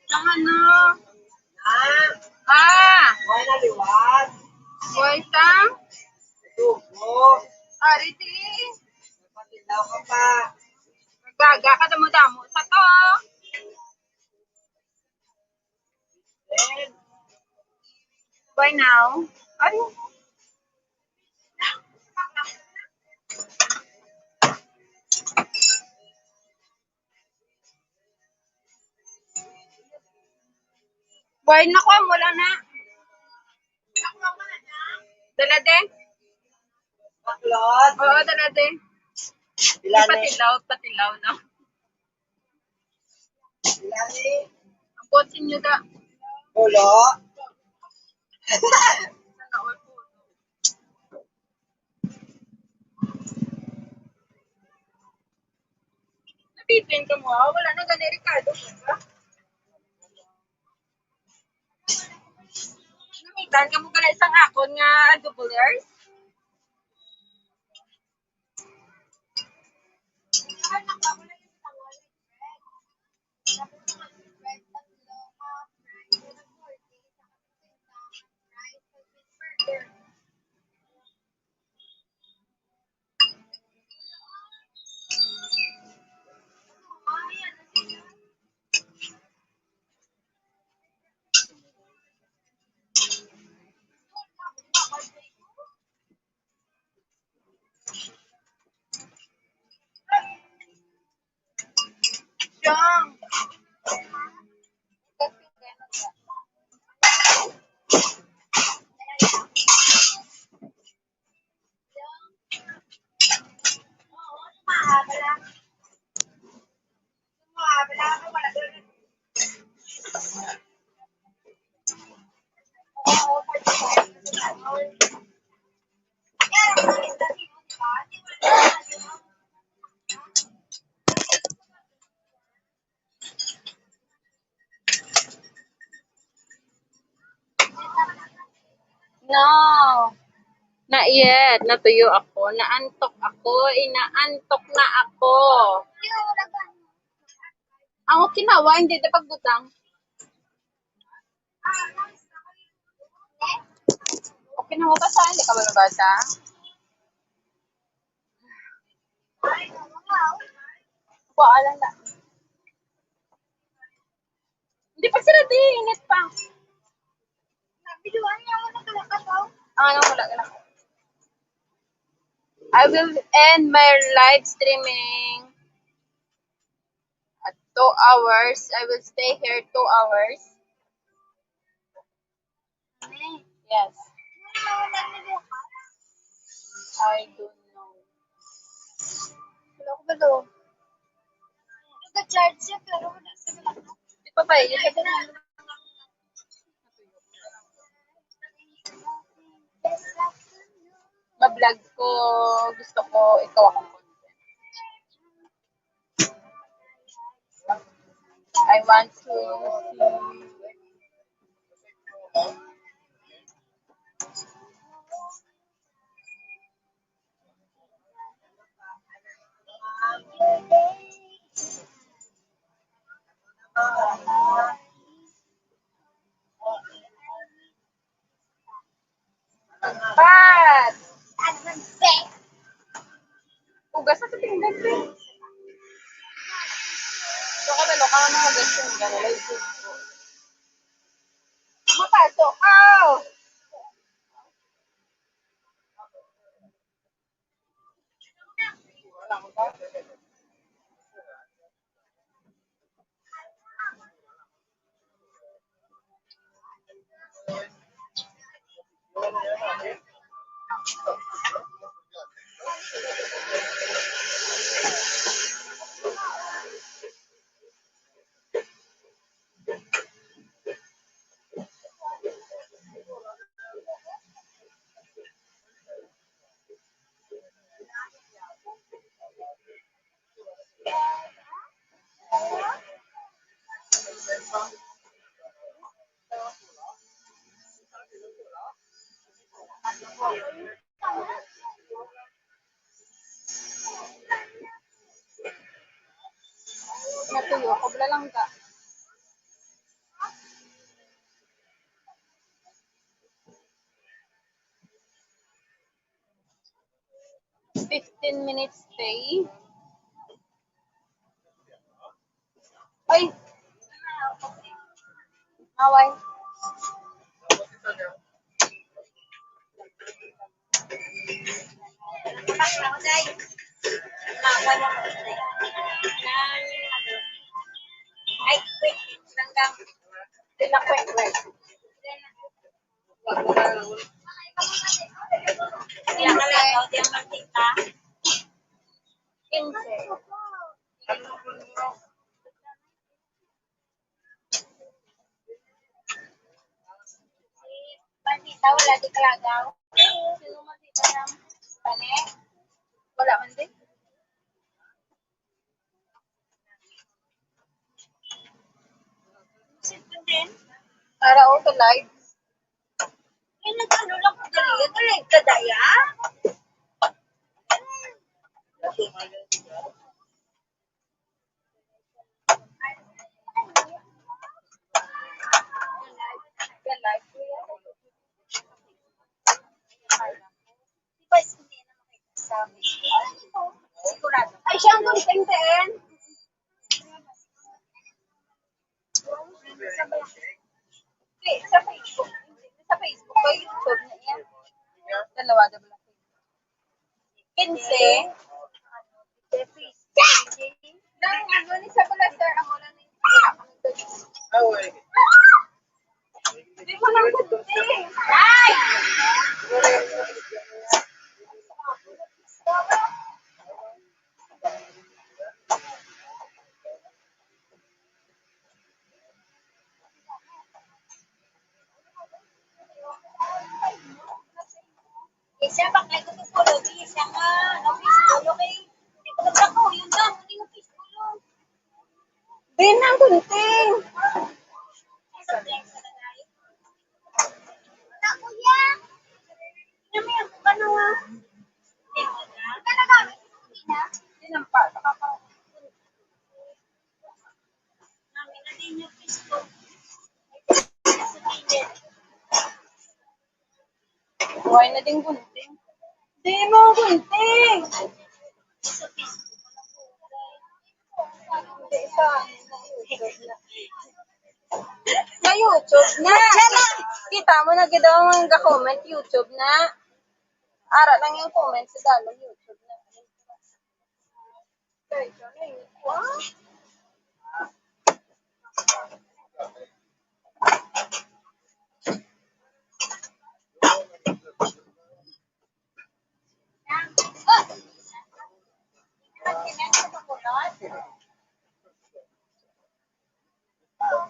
Ang ano? Ah! Buhay na liwat. Buhay ta? Tubo. Ari ti. Patilaw ka pa. Nagbaga ka damo-damo sa to. Why now? Ay. Why na ko? Wala na. Dala, de. Baklot. Oo, dala, de. Pila ni? Patilaw, patilaw na. Ang kotse nyo da. Ulo. Nabitin ka mo, ah. Wala na gani, Ricardo. Namitan ka mo gani sang akon nga doubler? No. Not yet. Natuyo ako. Naantok ako. Inaantok na ako. Ang okay na, wa, hindi na pagbutang. Okay na mo ba sa hindi ka mabasa? Kuha lang na. Hindi pa sila di, init pa. Ang ano, wala na. I will end my live streaming at two hours. I will stay here two hours. Yes. I don't know. Wala ko ba to? Nag-charge siya, pero wala sa. Di pa ba yun? Ma-vlog ko, gusto ko ikaw akong content. I want to see Basta sa pinggan, te. So, kabalo ka na, guys, yung gano'n, like, mapasok ka. Natuyo ako, bala lang ka. Fifteen minutes stay. Ay! Away. Ay, quick. Hanggang. Di na quick, quick. Kaya ka lang, oh, di ang magkita. Quince. Bandita, wala di kalagaw. Sino man dito ng Pane? Wala man din. Sino din? Para o to live. Eh, nag-ano lang ko dali. Dali ka, daya. Ay, siya ang gunting, Teen. Sa, sa Facebook. Sa Facebook ko, YouTube na yan. Dalawa, dalawa. Quince. Nang ano ni sa Balastar, amo lang ni Away. Di mo lang gunting. Ay! Isa, bakay ko to pulo, di isa nga, ano, fishball, okay? Di ko nagkakuyon na, hindi mo fishball, oh. Din ang gunting. Isa, isa, isa, isa. Wala, kuya. Kami ang ano, ah. Talaga, hindi na. Dinampa, saka pa. Buhay na ding gunting. Di mo gunting! Hindi sa, sa YouTube na. Kita mo na gid ang ga-comment, YouTube na. Ara lang yung comment sa dalom, YouTube na.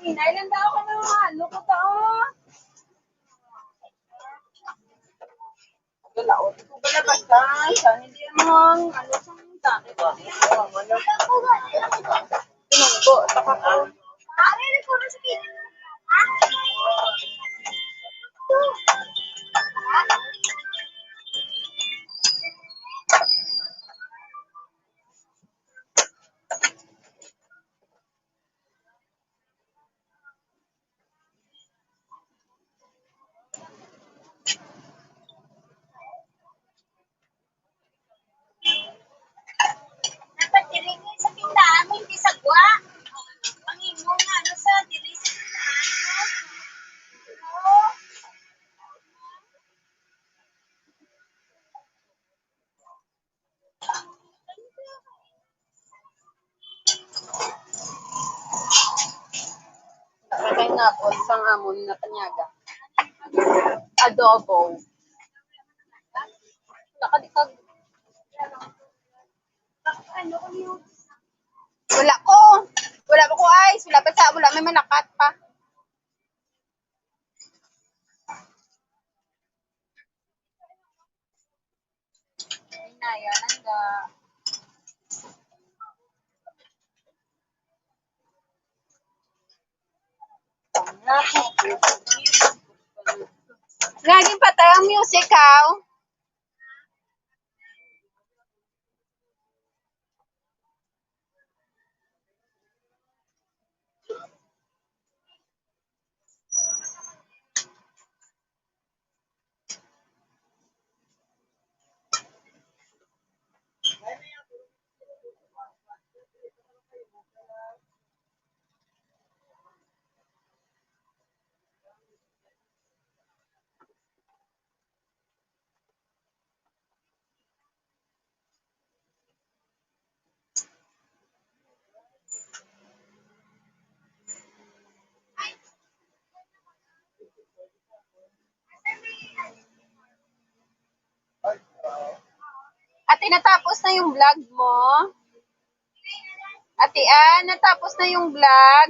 Inay lang daw ako ng ano ko to, oh. Galaot ko pala basta, siya, hindi mo ang ano sa dati ko. Pinunggo, taka ko. Tapos, sang amon na panyaga. Adobo. Wala ka di kag-, wala ko. Wala pa ko ice. Wala pa sa, wala may malakat pa. Ay, naya, nanda. Lagi pa tayo ang music, ha? Ate, natapos na yung vlog mo? Ate Ann, natapos na yung vlog?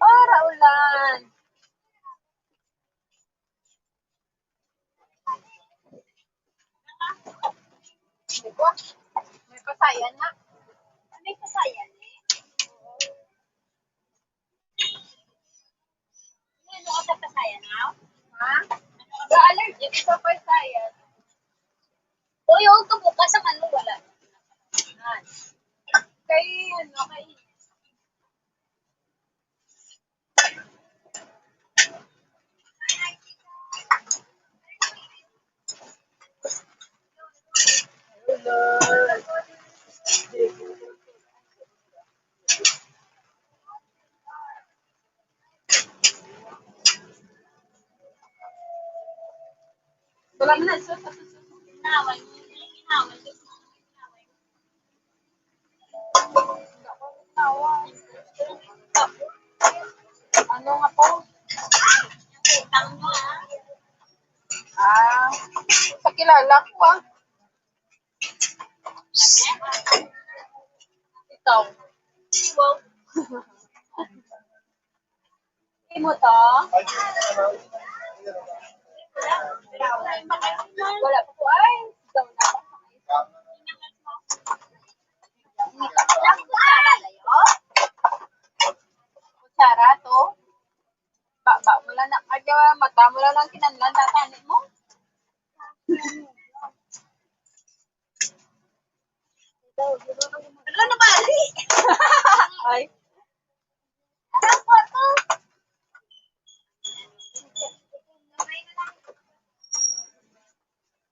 Para ulan. May pasayan na. May pasayan eh. Ano ka sa pasayan now? Ha? Ga-allergic ka sa pasayan. Uy, huwag ka bukas ang ano, wala. Yan. Kay, ano, kay Wala man na, sus, sus, sus, sus. Ano nga po? Ah, sa kilala ko, ah. Ikaw. Imo to? Wala pa ko. Ay, ikaw na. Kutsara to. Ba, ba, wala na. Ay, mata mo lang ang kinanlan, tatani mo. Ano na bali? Ay.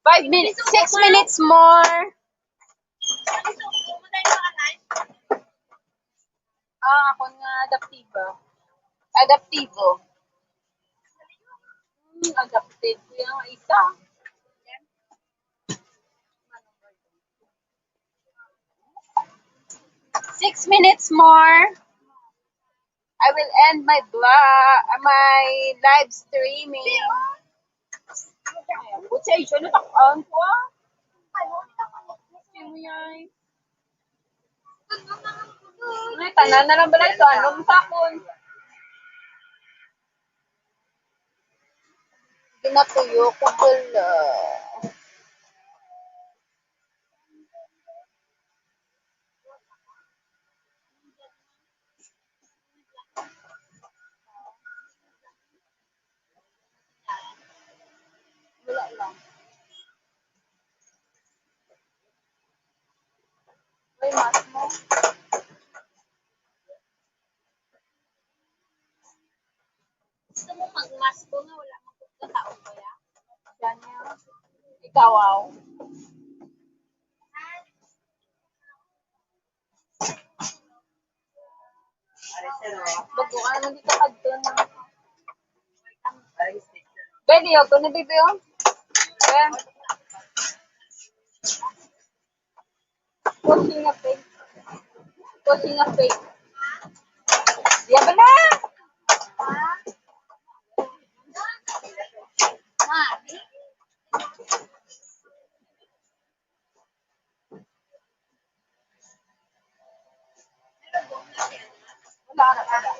Five minutes, six minutes more. Ah, ako nga adaptiba. Adaptibo. Hmm, adapted ko yung isa. Six minutes more. I will end my vlog, uh, my live streaming. Putsa, iso na tak-, ang kuha. Ay, tanan na lang bala ito. Ano ang sakon? Ginatuyo ko bala. Ikaw, aw. Bago ka naman dito kadto na. Pwede yun, kung nabibigyan. Ayan. Pushing a fake. Pushing a fake. Yan ba na? Wala na, wala.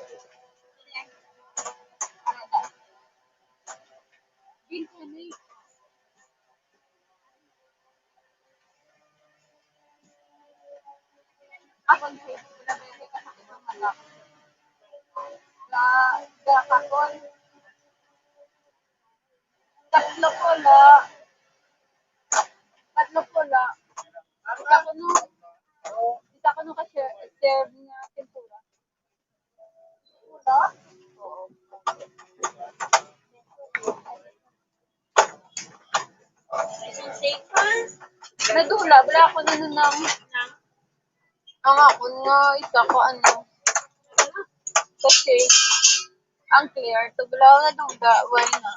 Ako, sa, sa kakon. Tatlo pula. Tatlo pula. Isa ko no, isa ko no ka-share, serve nga tempura. Pula? Nadula, wala ako na nang, ang akon nga isa ko ano. Kasi, ang clear, to wala na duda, why na?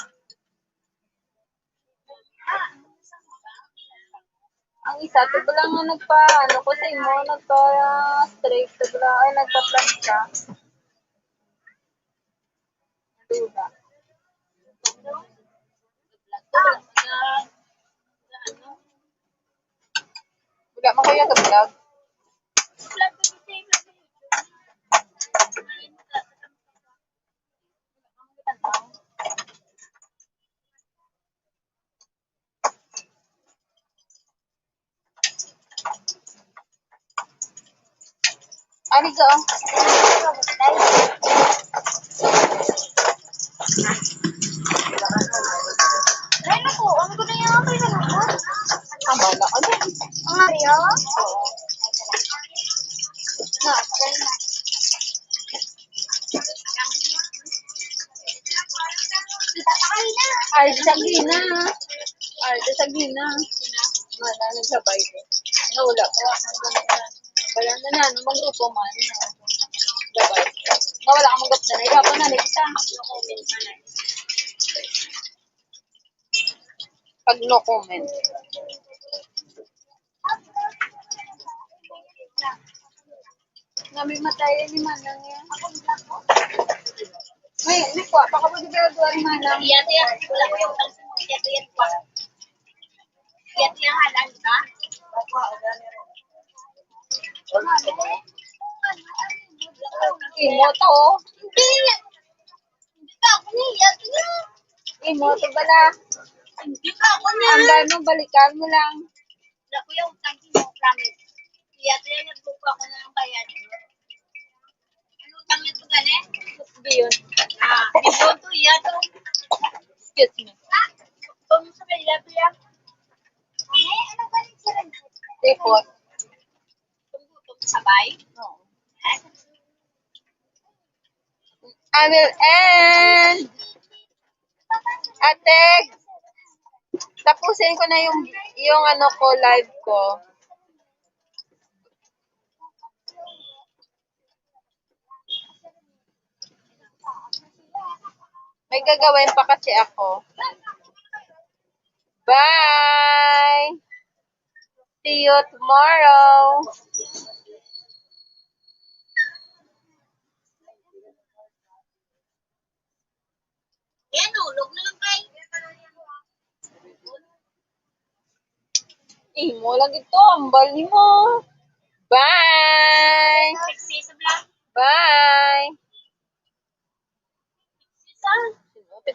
Ang isa, to ba lang nga nagpa, ano ko sa imo, nagpa straight, to ba lang, ay, nagpa flat ka. Duda. Wala man kaya ka vlog? Ani ka? Ay, naku, ang gulo niya ako yung nalungkot. Ang bala ka dyan. Ang Mario? Oo. Na, okay na. Ay, sa gina. Ay, sa gina. Wala, nagsabay ko. Nawala ko. Wala na na, ano, magrupo man. Sabay. Nawala ka magrupo na. Ikaw pa na, next time. Pag no comment. Nami matay ni Manang yan. May, may kuha pa ka ba dito, duha ni Manang? Iya, tiya. Wala ko yung utang sa mga tiya, tiya, pa. Iya, tiya, halan ka? Imo to, oh. Hindi. Hindi ka ako niya, iya, tiya. Imo to bala. Hindi ka ako niya. Ang dami, balikan mo lang. Wala ko yung utang sa mga, promise. Iya, tiya, nagbuko ako ng bayad. Ano utang niya to, gani? Hindi yun. Ah, hindi yun to, iya to. Excuse me. Ah, kung sa kanya, tiya. Ano, ano ba yung sila? Ipot. Sabay? Oo. I will end. Ate, tapusin ko na yung, yung ano ko, live ko. May gagawin pa kasi ako. Bye! See you tomorrow! Yan, ulog na lang kay. Imo lagi to, ambal nimo. Bye! Sexy sa vlog. Bye!